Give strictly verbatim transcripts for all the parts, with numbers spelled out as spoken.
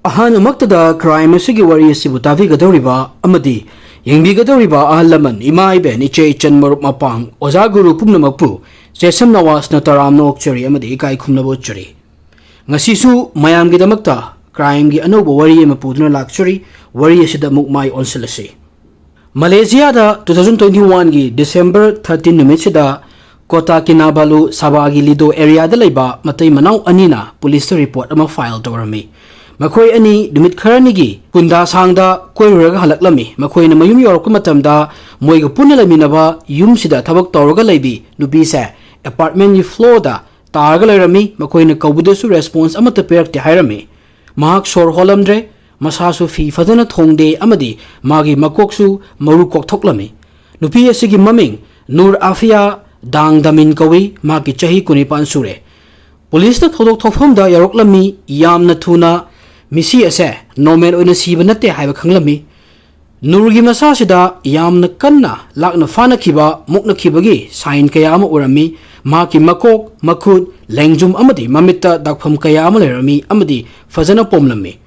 ꯑꯍꯥꯟꯕꯃꯛꯇꯗ crime ꯑꯁꯤꯒꯤ ꯋꯥꯔꯤ ꯑꯁꯤꯕꯨ ꯇꯥꯕꯤꯒꯗꯧꯔꯤꯕ ꯑꯃꯗꯤ ꯌꯦꯡꯕꯤꯒꯗꯧꯔꯤꯕ ꯑꯍꯜ ꯂꯃꯟ, ꯏꯃꯥ ꯏꯕꯦꯟ, ꯏꯆꯦ ꯏꯆꯟ, ꯃꯔꯨꯞ ꯃꯄꯥꯡ, ꯑꯣꯖꯥ ꯒꯨꯔꯨ ꯄꯨꯝꯅꯃꯛꯄꯨ ꯖꯦꯁꯝ ꯅꯋꯥꯖꯅ ꯇꯔꯥꯝꯅ ꯑꯣꯛꯆꯔꯤ ꯑꯃꯗꯤ ꯏꯀꯥꯏ ꯈꯨꯝꯅꯕ ꯎꯠꯆꯔꯤ꯫ ꯉꯁꯤꯁꯨ ꯃꯌꯥꯝꯒꯤꯗꯃꯛꯇ crimeꯒꯤ ꯑꯅꯧꯕ ꯋꯥꯔꯤ ꯑꯃ ꯄꯨꯗꯨꯅ ꯂꯥꯛꯆꯔꯤ꯫ ꯋꯥꯔꯤ ꯑꯁꯤꯗ ꯑꯃꯨꯛ ꯃꯥꯏ ꯑꯣꯟꯁꯤꯜꯂꯁꯤ꯫ ꯃꯂꯦꯁꯤꯌꯥꯗ two thousand twenty oneꯒꯤ December thirteen ꯅꯨꯃꯤꯠꯁꯤꯗ ꯀꯣꯇꯥ ꯀꯤꯅꯥꯕꯥꯂꯨ ꯁꯥꯕꯥꯒꯤ ꯂꯤꯗꯣ areaꯗ ꯂꯩꯕ ꯃꯇꯩ ꯃꯅꯥꯎ ꯑꯅꯤꯅ ꯄꯨꯂꯤꯁꯇ report ꯑꯃ file ꯇꯧꯔꯝꯃꯤ꯫ ꯃꯈꯣꯏ ꯑꯅꯤ ꯅꯨꯃꯤꯠ ꯈꯔꯅꯤꯒꯤ ꯀꯨꯟꯗꯥꯁꯥꯡꯗ ꯀꯣꯏꯔꯨꯔꯒ ꯍꯜꯂꯛꯂꯝꯃꯤ꯫ ꯃꯈꯣꯏꯅ ꯃꯌꯨꯝ ꯌꯧꯔꯛꯄ ꯃꯇꯝꯗ ꯃꯣꯏꯒ ꯄꯨꯟꯅ ꯂꯩꯃꯤꯟꯅꯕ ꯌꯨꯝꯁꯤꯗ ꯊꯕꯛ ꯇꯧꯔꯒ ꯂꯩꯕꯤ ꯅꯨꯄꯤꯁꯦ apartmentꯒꯤ floorꯗ ꯇꯥꯔꯒ ꯂꯩꯔꯝꯃꯤ꯫ ꯃꯈꯣꯏꯅ ꯀꯧꯕꯗꯁꯨ response ꯑꯃꯠꯇ ꯄꯤꯔꯛꯇꯦ ꯍꯥꯏꯔꯝꯃꯤ꯫ ꯃꯍꯥꯛ ꯁꯣꯔ ꯍꯣꯜꯂꯝꯗ꯭ꯔꯦ, ꯃꯁꯥꯁꯨ ꯐꯤ ꯐꯖꯅ ꯊꯣꯡꯗꯦ ꯑꯃꯗꯤ ꯃꯥꯒꯤ ꯃꯀꯣꯛꯁꯨ ꯃꯔꯨ ꯀꯣꯛꯊꯣꯛꯂꯝꯃꯤ꯫ ꯅꯨꯄꯤ ꯑꯁꯤꯒꯤ ꯃꯃꯤꯡ ꯅꯨꯔ ꯑꯐꯤꯌꯥ ꯗꯥꯡ ꯗꯥꯃꯤꯟ ꯀꯧꯏ꯫ ꯃꯍꯥꯛꯀꯤ ꯆꯍꯤ ꯀꯨꯟꯅꯤꯄꯥꯟ ꯁꯨꯔꯦ꯫ ꯄꯨꯂꯤꯁꯅ ꯊꯧꯗꯣꯛ ꯊꯣꯛꯐꯝꯗ ꯌꯧꯔꯛꯂꯝꯃꯤ꯫ ꯌꯥꯝꯅ ꯊꯨꯅ ꯃꯤꯁꯤ ꯑꯁꯦ normal ꯑꯣꯏꯅ ꯁꯤꯕ ꯅꯠꯇꯦ ꯍꯥꯏꯕ ꯈꯪꯂꯝꯃꯤ꯫ ꯅꯨꯔꯒꯤ ꯃꯁꯥꯁꯤꯗ ꯌꯥꯝꯅ ꯀꯟꯅ ꯂꯥꯛꯅ ꯐꯥꯅꯈꯤꯕ, ꯃꯨꯛꯅꯈꯤꯕꯒꯤ sign ꯀꯌꯥ ꯑꯃ ꯎꯔꯝꯃꯤ꯫ ꯃꯍꯥꯛꯀꯤ ꯃꯀꯣꯛ, ꯃꯈꯨꯠ, ꯂꯦꯡꯖꯨꯝ ꯑꯃꯗꯤ ꯃꯃꯤꯠꯇ ꯗꯥꯛꯐꯝ ꯀꯌꯥ ꯑꯃ ꯂꯩꯔꯝꯃꯤ ꯑꯃꯗꯤ ꯐꯖꯅ ꯄꯣꯝꯂꯝꯃꯤ꯫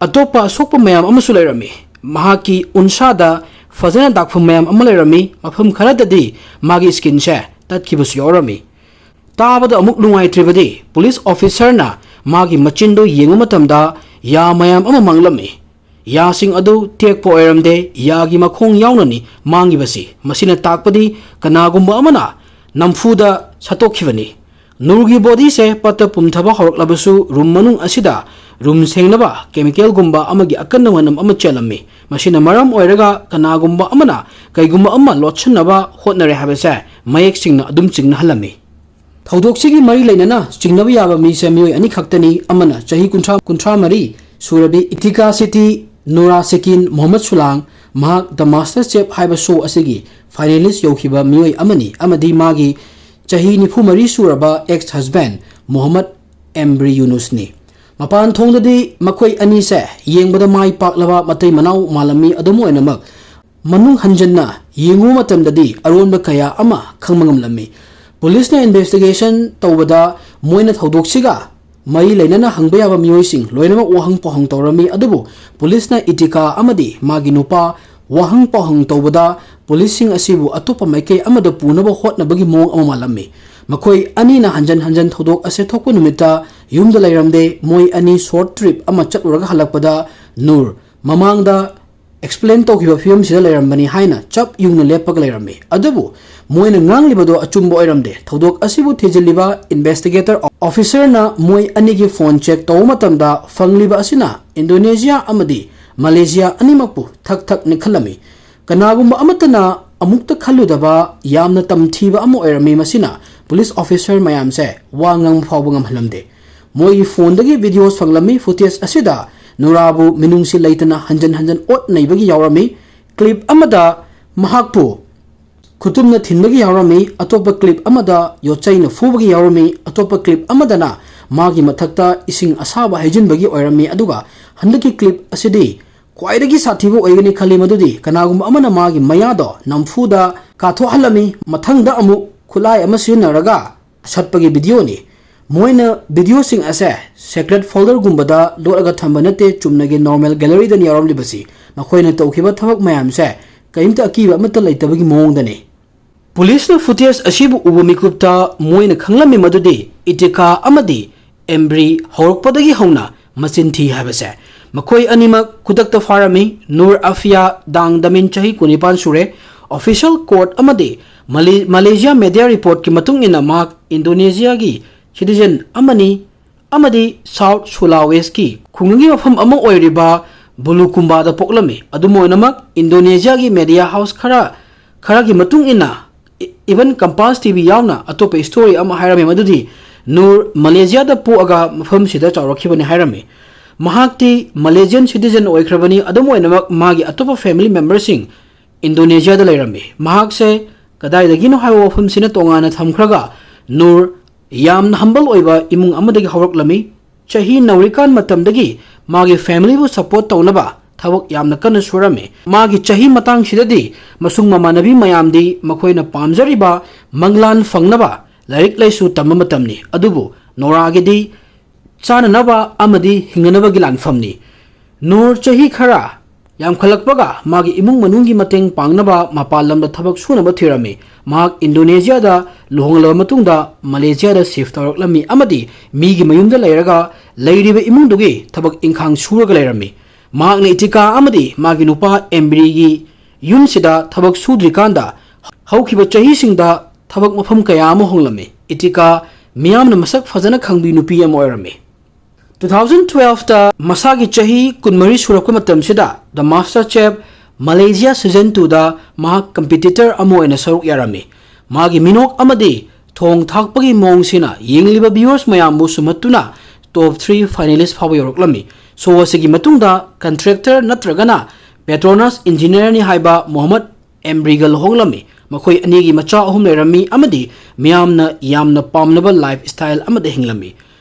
ꯑꯇꯣꯞꯄ ꯑꯁꯣꯛꯄ ꯃꯌꯥꯝ ꯑꯃꯁꯨ ꯂꯩꯔꯝꯃꯤ꯫ ꯃꯍꯥꯛꯀꯤ ꯎꯟꯁꯥꯗ ꯐꯖꯅ ꯗꯥꯛꯐꯝ ꯃꯌꯥꯝ ꯑꯃ ꯂꯩꯔꯝꯃꯤ꯫ ꯃꯐꯝ ꯈꯔꯗꯗꯤ ꯃꯥꯒꯤ skinꯁꯦ ꯇꯠꯈꯤꯕꯁꯨ ꯌꯥꯎꯔꯝꯃꯤ꯫ ꯇꯥꯕꯗ ꯑꯃꯨꯛ ꯅꯨꯡꯉꯥꯏꯇ꯭ꯔꯤꯕꯗꯤ, ꯄꯨꯂꯤꯁ officerꯅ ꯃꯥꯒꯤ ꯃꯆꯤꯟꯗꯨ ꯌꯦꯡꯕ ꯃꯇꯝꯗ ꯌꯥ ꯃꯌꯥꯝ ꯑꯃ ꯃꯥꯡꯂꯝꯃꯤ꯫ ꯌꯥꯁꯤꯡ ꯑꯗꯨ ꯇꯦꯛꯄ ꯑꯣꯏꯔꯝꯗꯦ, ꯌꯥꯒꯤ ꯃꯈꯣꯡ ꯌꯥꯎꯅꯅꯤ ꯃꯥꯡꯉꯤꯕꯁꯤ꯫ ꯃꯁꯤꯅ ꯇꯥꯛꯄꯗꯤ ꯀꯅꯥꯒꯨꯝꯕ ꯑꯃꯅ ꯅꯝꯐꯨꯗ ꯁꯠꯇꯣꯛꯈꯤꯕꯅꯤ꯫ ꯅꯨꯔꯒꯤ bodyꯁꯦ ꯄꯠꯇ ꯄꯨꯝꯊꯕ ꯍꯧꯔꯛꯂꯕꯁꯨ, room ꯃꯅꯨꯡ ꯑꯁꯤꯗ room ꯁꯦꯡꯅꯕ chemicalꯒꯨꯝꯕ ꯑꯃꯒꯤ ꯑꯀꯟꯕ ꯃꯅꯝ ꯑꯃ ꯆꯦꯜꯂꯝꯃꯤ꯫ ꯃꯁꯤꯅ ꯃꯔꯝ ꯑꯣꯏꯔꯒ ꯀꯅꯥꯒꯨꯝꯕ ꯑꯃꯅ ꯀꯩꯒꯨꯝꯕ ꯑꯃ ꯂꯣꯠꯁꯤꯟꯅꯕ ꯍꯣꯠꯅꯔꯦ ꯍꯥꯏꯕꯁꯦ ꯃꯌꯦꯛ ꯁꯦꯡꯅ ꯑꯗꯨꯝ ꯆꯤꯡꯅꯍꯜꯂꯝꯃꯤ꯫ ꯊꯧꯗꯣꯛꯁꯤꯒꯤ ꯃꯔꯤ ꯂꯩꯅꯅ ꯆꯤꯡꯅꯕ ꯌꯥꯕ ꯃꯤꯁꯦ ꯃꯤꯑꯣꯏ ꯑꯅꯤꯈꯛꯇꯅꯤ꯫ ꯑꯃꯅ ꯆꯍꯤ ꯀꯨꯟꯊ꯭ꯔꯥ, ꯀꯨꯟꯊ꯭ꯔꯥ ꯃꯔꯤ ꯁꯨꯔꯕꯤ ꯏꯇꯤꯀꯥ ꯁꯤꯇꯤ ꯅꯨꯔꯥ ꯁꯤꯀꯤꯟ ꯃꯣꯍꯝꯃꯗ ꯁꯨꯂꯥꯡ, ꯃꯍꯥꯛ The Master Chef ꯍꯥꯏꯕ show ꯑꯁꯤꯒꯤ finalist ꯌꯧꯈꯤꯕ ꯃꯤꯑꯣꯏ ꯑꯃꯅꯤ ꯑꯃꯗꯤ ꯃꯥꯒꯤ ꯆꯍꯤ ꯅꯤꯐꯨ ꯃꯔꯤ ꯁꯨꯔꯕ ex husband ꯃꯣꯍꯝꯃꯗ ꯑꯦꯝꯕ꯭ꯔꯤ ꯌꯨꯅꯨꯁꯅꯤ꯫ ꯃꯄꯥꯟ ꯊꯣꯡꯗꯗꯤ ꯃꯈꯣꯏ ꯑꯅꯤꯁꯦ ꯌꯦꯡꯕꯗ ꯃꯥꯏ ꯄꯥꯛꯂꯕ ꯃꯇꯩ ꯃꯅꯥꯎ ꯃꯥꯜꯂꯝꯃꯤ꯫ ꯑꯗꯨꯝ ꯑꯣꯏꯅꯃꯛ, ꯃꯅꯨꯡ ꯍꯟꯖꯟꯅ ꯌꯦꯡꯉꯨꯕ ꯃꯇꯝꯗꯗꯤ ꯑꯔꯣꯟꯕ ꯀꯌꯥ ꯑꯃ ꯈꯪꯕ ꯉꯝꯂꯝꯃꯤ꯫ ꯄꯨꯂꯤꯁꯅ investigation ꯇꯧꯕꯗ ꯃꯣꯏꯅ ꯊꯧꯗꯣꯛꯁꯤꯒ ꯃꯔꯤ ꯂꯩꯅꯅ ꯍꯪꯕ ꯌꯥꯕ ꯃꯤꯑꯣꯏꯁꯤꯡ ꯂꯣꯏꯅꯃꯛ ꯋꯥꯍꯪ ꯄꯥꯎꯍꯪ ꯇꯧꯔꯝꯃꯤ꯫ ꯑꯗꯨꯕꯨ ꯄꯨꯂꯤꯁꯅ ꯏꯇꯤꯀꯥ ꯑꯃꯗꯤ ꯃꯥꯒꯤ ꯅꯨꯄꯥ ꯋꯥꯍꯪ ꯄꯥꯎꯍꯪ ꯇꯧꯕꯗ ꯄꯨꯂꯤꯁꯁꯤꯡ ꯑꯁꯤꯕꯨ ꯑꯇꯣꯞꯄ ꯃꯥꯏꯀꯩ ꯑꯃꯗ ꯄꯨꯅꯕ ꯍꯣꯠꯅꯕꯒꯤ ꯃꯑꯣꯡ ꯑꯃ ꯃꯥꯜꯂꯝꯃꯤ꯫ ꯃꯈꯣꯏ ꯑꯅꯤꯅ ꯍꯟꯖꯟ ꯍꯟꯖꯟ ꯊꯧꯗꯣꯛ ꯑꯁꯦ ꯊꯣꯛꯄ ꯅꯨꯃꯤꯠꯇ ꯌꯨꯝꯗ ꯂꯩꯔꯝꯗꯦ꯫ ꯃꯣꯏ ꯑꯅꯤ ꯁꯣꯔꯠ ꯇ꯭ꯔꯤꯞ ꯑꯃ ꯆꯠꯂꯨꯔꯒ ꯍꯜꯂꯛꯄꯗ ꯅꯨꯔ ꯃꯃꯥꯡꯗ ꯑꯦꯛꯁꯄ꯭ꯂꯦꯟ ꯇꯧꯈꯤꯕ ꯐꯤꯕꯝꯁꯤꯗ ꯂꯩꯔꯝꯕꯅꯤ ꯍꯥꯏꯅ ꯆꯞ ꯌꯨꯡꯅ ꯂꯦꯞꯄꯒ ꯂꯩꯔꯝꯃꯤ꯫ ꯑꯗꯨꯕꯨ ꯃꯣꯏꯅ ꯉꯥꯡꯂꯤꯕꯗꯣ ꯑꯆꯨꯝꯕ ꯑꯣꯏꯔꯝꯗꯦ꯫ ꯊꯧꯗꯣꯛ ꯑꯁꯤꯕꯨ ꯊꯤꯖꯤꯜꯂꯤꯕ ꯏꯟꯚꯦꯁꯇꯤꯒꯦꯇꯔ ꯑꯣꯐꯤꯁꯔꯅ ꯃꯣꯏ ꯑꯅꯤꯒꯤ ꯐꯣꯟ ꯆꯦꯛ ꯇꯧꯕ ꯃꯇꯝꯗ ꯐꯪꯂꯤꯕ ꯑꯁꯤꯅ ꯏꯟꯗꯣꯅꯦꯁꯤꯌꯥ ꯑꯃꯗꯤ ꯃꯂꯦꯁꯤꯌꯥ ꯑꯅꯤꯃꯛꯄꯨ ꯊꯛ ꯊꯛ ꯅꯤꯛꯍꯜꯂꯝꯃꯤ꯫ ꯀꯅꯥꯒꯨꯝꯕ ꯑꯃꯠꯇꯅ ꯑꯃꯨꯛꯇ ꯈꯜꯂꯨꯗꯕ ꯌꯥꯝꯅ ꯇꯝꯊꯤꯕ ꯑꯃ ꯑꯣꯏꯔꯝꯃꯤ꯫ ꯃꯁꯤꯅ ꯄꯨꯂꯤꯁ ꯑꯣꯐꯤꯁꯔ ꯃꯌꯥꯝꯁꯦ ꯋꯥ ꯉꯥꯡꯕ ꯐꯥꯎꯕ ꯉꯝꯍꯜꯂꯝꯗꯦ꯫ ꯃꯣꯏꯒꯤ ꯐꯣꯟꯗꯒꯤ ꯚꯤꯗꯤꯑꯣꯁ ꯐꯪꯂꯝꯃꯤ꯫ ꯐꯨꯇꯦꯖ ꯑꯁꯤꯗ ꯅꯨꯔꯥꯕꯨ ꯃꯤꯅꯨꯡꯁꯤ ꯂꯩꯇꯅ ꯍꯟꯖꯟ ꯍꯟꯖꯟ ꯑꯣꯠ ꯅꯩꯕꯒꯤ ꯌꯥꯎꯔꯝꯃꯤ꯫ ꯀ꯭ꯂꯤꯞ ꯑꯃꯗ ꯃꯍꯥꯛꯄꯨ ꯈꯨꯇꯨꯝꯅ ꯊꯤꯟꯕꯒꯤ ꯌꯥꯎꯔꯝꯃꯤ꯫ ꯑꯇꯣꯞꯄ ꯀ꯭ꯂꯤꯞ ꯑꯃꯗ ꯌꯣꯠꯆꯩꯅ ꯐꯨꯕꯒꯤ ꯌꯥꯎꯔꯝꯃꯤ꯫ ꯑꯇꯣꯞꯄ ꯀ꯭ꯂꯤꯞ ꯑꯃꯗꯅ ꯃꯥꯒꯤ ꯃꯊꯛꯇ ꯏꯁꯤꯡ ꯑꯁꯥꯕ ꯍꯩꯖꯤꯟꯕꯒꯤ ꯑꯣꯏꯔꯝꯃꯤ꯫ ꯑꯗꯨꯒ ꯍꯟꯗꯛꯀꯤ ꯀ꯭ꯂꯤꯞ ꯑꯁꯤꯗꯤ ꯈ꯭ꯋꯥꯏꯗꯒꯤ ꯁꯥꯊꯤꯕ ꯑꯣꯏꯒꯅꯤ ꯈꯜꯂꯤ꯫ ꯃꯗꯨꯗꯤ ꯀꯅꯥꯒꯨꯝꯕ ꯑꯃꯅ ꯃꯥꯒꯤ ꯃꯌꯥꯗꯣ ꯅꯝꯐꯨꯗ ꯀꯥꯊꯣꯛꯍꯜꯂꯝꯃꯤ꯫ ꯃꯊꯪꯗ ꯑꯃꯨꯛ ꯈꯨꯠꯂꯥꯏ ꯑꯃ ꯁꯤꯖꯤꯟꯅꯔꯒ ꯁꯠꯄꯒꯤ ꯚꯤꯗꯤꯑꯣꯅꯤ꯫ ꯃꯣꯏꯅ ꯚꯤꯗꯤꯑꯣꯁꯤꯡ ꯑꯁꯦ ꯁꯦꯀ꯭ꯔꯦꯠ ꯐꯣꯜꯗꯔꯒꯨꯝꯕꯗ ꯂꯣꯠꯂꯒ ꯊꯝꯕ ꯅꯠꯇꯦ, ꯆꯨꯝꯅꯒꯤ ꯅꯣꯔꯃꯦꯜ ꯒꯦꯂꯔꯤꯗꯅꯤ ꯌꯥꯎꯔꯝꯂꯤꯕꯁꯤ꯫ ꯃꯈꯣꯏꯅ ꯇꯧꯈꯤꯕ ꯊꯕꯛ ꯃꯌꯥꯝꯁꯦ ꯀꯔꯤꯝꯇ ꯑꯀꯤꯕ ꯑꯃꯠꯇ ꯂꯩꯇꯕꯒꯤ ꯃꯑꯣꯡꯗꯅꯤ꯫ ꯄꯨꯂꯤꯁꯅ ꯐꯨꯇꯦꯖ ꯑꯁꯤꯕꯨ ꯎꯕ ꯃꯤꯀꯨꯞꯇ ꯃꯣꯏꯅ ꯈꯪꯂꯝꯃꯤ ꯃꯗꯨꯗꯤ ꯏꯇꯤꯀꯥ ꯑꯃꯗꯤ ꯑꯦꯝꯕ꯭ꯔꯤ ꯍꯧꯔꯛꯄꯗꯒꯤ ꯍꯧꯅ ꯃꯆꯤꯟ ꯊꯤ ꯍꯥꯏꯕꯁꯦ꯫ ꯃꯈꯣꯏ ꯑꯅꯤꯃꯛ ꯈꯨꯗꯛꯇ ꯐꯥꯔꯝꯃꯤ꯫ ꯅꯨꯔ ꯑꯐꯤꯌꯥ ꯗꯥꯡ ꯗꯃꯤꯟ ꯆꯍꯤ ꯀꯨꯟꯅꯤꯄꯥꯟ ꯁꯨꯔꯦ꯫ ꯑꯣꯐꯤꯁꯤꯌꯦꯜ ꯀꯣꯔꯠ ꯑꯃꯗꯤ ꯃꯂꯦ-, ꯃꯂꯦꯁꯤꯌꯥ ꯃꯦꯗꯤꯌꯥ ꯔꯤꯄꯣꯔꯠꯀꯤ ꯃꯇꯨꯡ ꯏꯟꯅ ꯃꯍꯥꯛ ꯏꯟꯗꯣꯅꯦꯁꯤꯌꯥꯒꯤ ꯁꯤꯇꯤꯖꯦꯟ ꯑꯃꯅꯤ ꯑꯃꯗꯤ ꯁꯥꯎꯠ ꯁꯨꯂꯥꯋꯦꯁꯀꯤ ꯈꯨꯡꯒꯪꯒꯤ ꯃꯐꯝ ꯑꯃ ꯑꯣꯏꯔꯤꯕ ꯕꯨꯂꯨꯀꯨꯝꯕꯥꯗ ꯄꯣꯛꯂꯝꯃꯤ꯫ ꯑꯗꯨꯝ ꯑꯣꯏꯅꯃꯛ ꯏꯟꯗꯣꯅꯦꯁꯤꯌꯥꯒꯤ ꯃꯦꯗꯤꯌꯥ ꯍꯥꯎꯁ ꯈꯔ, ꯈꯔꯒꯤ ꯃꯇꯨꯡ ꯏꯟꯅ E-, even campus T V ꯌꯥꯎꯅ ꯑꯇꯣꯞꯄ ꯁ꯭ꯇꯣꯔꯤ ꯑꯃ ꯍꯥꯏꯔꯝꯃꯤ, ꯃꯗꯨꯗꯤ ꯅꯨꯔ ꯃꯂꯦꯁꯤꯌꯥꯗ ꯄꯣꯛꯑꯒ ꯃꯐꯝꯁꯤꯗ ꯆꯥꯎꯔꯛꯈꯤꯕꯅꯤ ꯍꯥꯏꯔꯝꯃꯤ꯫ ꯃꯍꯥꯛꯇꯤ ꯃꯂꯦꯁꯤꯌꯟ ꯁꯤꯇꯤꯖꯦꯟ ꯑꯣꯏꯈ꯭ꯔꯕꯅꯤ꯫ ꯑꯗꯨꯝ ꯑꯣꯏꯅꯃꯛ ꯃꯥꯒꯤ ꯑꯇꯣꯞꯄ ꯐꯦꯃꯤꯂꯤ ꯃꯦꯝꯕꯔꯁꯤꯡ ꯏꯟꯗꯣꯅꯦꯁꯤꯌꯥꯗ ꯂꯩꯔꯝꯃꯤ꯫ ꯃꯍꯥꯛꯁꯦ ꯀꯗꯥꯏꯗꯒꯤꯅꯣ ꯍꯥꯏꯕ ꯋꯥꯐꯝꯁꯤꯅ ꯇꯣꯉꯥꯟꯅ ꯊꯝꯈ꯭ꯔꯒ ꯅꯨꯔ ꯌꯥꯝꯅ ꯍꯝꯕꯜ ꯑꯣꯏꯕ ꯏꯃꯨꯡ ꯑꯃꯗꯒꯤ ꯍꯧꯔꯛꯂꯝꯃꯤ꯫ ꯆꯍꯤ ꯅꯧꯔꯤꯀꯥꯟ ꯃꯇꯝꯗꯒꯤ ꯃꯥꯒꯤ ꯐꯦꯃꯤꯂꯤꯕꯨ ꯁꯄꯣꯔꯠ ꯇꯧꯅꯕ ꯊꯕꯛ ꯌꯥꯝꯅ ꯀꯟꯅ ꯁꯨꯔꯝꯃꯤ꯫ ꯃꯥꯒꯤ ꯆꯍꯤ ꯃꯇꯥꯡꯁꯤꯗꯗꯤ ꯃꯁꯨꯡ ꯃꯃꯥꯟꯅꯕꯤ ꯃꯌꯥꯝꯗꯤ ꯃꯈꯣꯏꯅ ꯄꯥꯝꯖꯔꯤꯕ ꯃꯪꯂꯥꯟ ꯐꯪꯅꯕ ꯂꯥꯏꯔꯤꯛ ꯂꯥꯏꯁꯨ ꯇꯝꯕ ꯃꯇꯝꯅꯤ꯫ ꯑꯗꯨꯕꯨ ꯅꯣꯔꯥꯒꯤꯗꯤ ꯆꯥꯅꯅꯕ ꯑꯃꯗꯤ ꯍꯤꯡꯅꯅꯕꯒꯤ ꯂꯥꯟꯐꯝꯅꯤ꯫ ꯅꯨꯔ ꯆꯍꯤ ꯈꯔ ꯌꯥꯝꯈꯠꯂꯛꯄꯒ ꯃꯥꯒꯤ ꯏꯃꯨꯡ ꯃꯅꯨꯡꯒꯤ ꯃꯇꯦꯡ ꯄꯥꯡꯅꯕ ꯃꯄꯥꯟ ꯂꯝꯗ ꯊꯕꯛ ꯁꯨꯅꯕ ꯊꯤꯔꯝꯃꯤ꯫ ꯃꯍꯥꯛ ꯏꯟꯗꯣꯅꯦꯁꯤꯌꯥꯗ ꯂꯨꯍꯣꯡꯂꯕ ꯃꯇꯨꯡꯗ ꯃꯂꯦꯁꯤꯌꯥꯗ ꯁꯤꯐ ꯇꯧꯔꯛꯂꯝꯃꯤ ꯑꯃꯗꯤ ꯃꯤꯒꯤ ꯃꯌꯨꯝꯗ ꯂꯩꯔꯒ ꯂꯩꯔꯤꯕ ꯏꯃꯨꯡꯗꯨꯒꯤ ꯊꯕꯛ ꯏꯪꯈꯥꯡ ꯁꯨꯔꯒ ꯂꯩꯔꯝꯃꯤ꯫ ꯃꯍꯥꯛꯅ ꯏꯇꯤꯀꯥ ꯑꯃꯗꯤ ꯃꯥꯒꯤ ꯅꯨꯄꯥ ꯑꯦꯝꯕ꯭ꯔꯤꯒꯤ ꯌꯨꯝꯁꯤꯗ ꯊꯕꯛ ꯁꯨꯗ꯭ꯔꯤꯀꯥꯟꯗ ꯍꯧꯈꯤꯕ ꯆꯍꯤꯁꯤꯡꯗ ꯊꯕꯛ ꯃꯐꯝ ꯀꯌꯥ ꯑꯃ ꯍꯣꯡꯂꯝꯃꯤ꯫ ꯏꯇꯤꯀꯥ ꯃꯤꯌꯥꯝꯅ ꯃꯁꯛ ꯐꯖꯅ ꯈꯪꯕꯤ ꯅꯨꯄꯤ ꯑꯃ ꯑꯣꯏꯔꯝꯃꯤ꯫ ꯇꯨ ꯊꯥꯎꯖꯟ ꯇꯨꯋꯦꯜꯐꯇ ꯃꯁꯥꯒꯤ ꯆꯍꯤ ꯀꯨꯟꯃꯔꯤ ꯁꯨꯔꯛꯄ ꯃꯇꯝꯁꯤꯗ The Master Chef Malaysia Season ꯇꯨꯗ ꯃꯍꯥꯛ ꯀꯝꯄꯤꯇꯤꯇꯔ ꯑꯃ ꯑꯣꯏꯅ ꯁꯔꯨꯛ ꯌꯥꯔꯝꯃꯤ꯫ ꯃꯥꯒꯤ ꯃꯤꯅꯣꯛ ꯑꯃꯗꯤ ꯊꯣꯡ ꯊꯥꯛꯄꯒꯤ ꯃꯑꯣꯡꯁꯤꯅ ꯌꯦꯡꯂꯤꯕ ꯚꯤꯌꯨꯋꯔꯁ ꯃꯌꯥꯝꯕꯨ ꯁꯨꯝꯍꯠꯇꯨꯅ ꯇꯣꯞ ꯊ꯭ꯔꯤ ꯐꯥꯏꯅꯦꯂꯤꯁ ꯐꯥꯎꯕ ꯌꯧꯔꯛꯂꯝꯃꯤ꯫ ꯁꯣ ꯑꯁꯤꯒꯤ ꯃꯇꯨꯡꯗ ꯀꯟꯇ꯭ꯔꯦꯛꯇꯔ ꯅꯠꯇ꯭ꯔꯒꯅ ꯄꯦꯇ꯭ꯔꯣꯅꯁ ꯏꯟꯖꯤꯅꯤꯌꯔꯅꯤ ꯍꯥꯏꯕ ꯃꯣꯍꯝꯃꯗ ꯑꯦꯝꯕ꯭ꯔꯤꯒ ꯂꯨꯍꯣꯡꯂꯝꯃꯤ꯫ ꯃꯈꯣꯏ ꯑꯅꯤꯒꯤ ꯃꯆꯥ ꯑꯍꯨꯝ ꯂꯩꯔꯝꯃꯤ ꯑꯃꯗꯤ ꯃꯤꯌꯥꯝꯅ ꯌꯥꯝꯅ ꯄꯥꯝꯅꯕ ꯂꯥꯏꯐ ꯁ꯭ꯇꯥꯏꯜ ꯑꯃꯗ ꯍꯤꯡꯂꯝꯃꯤ꯫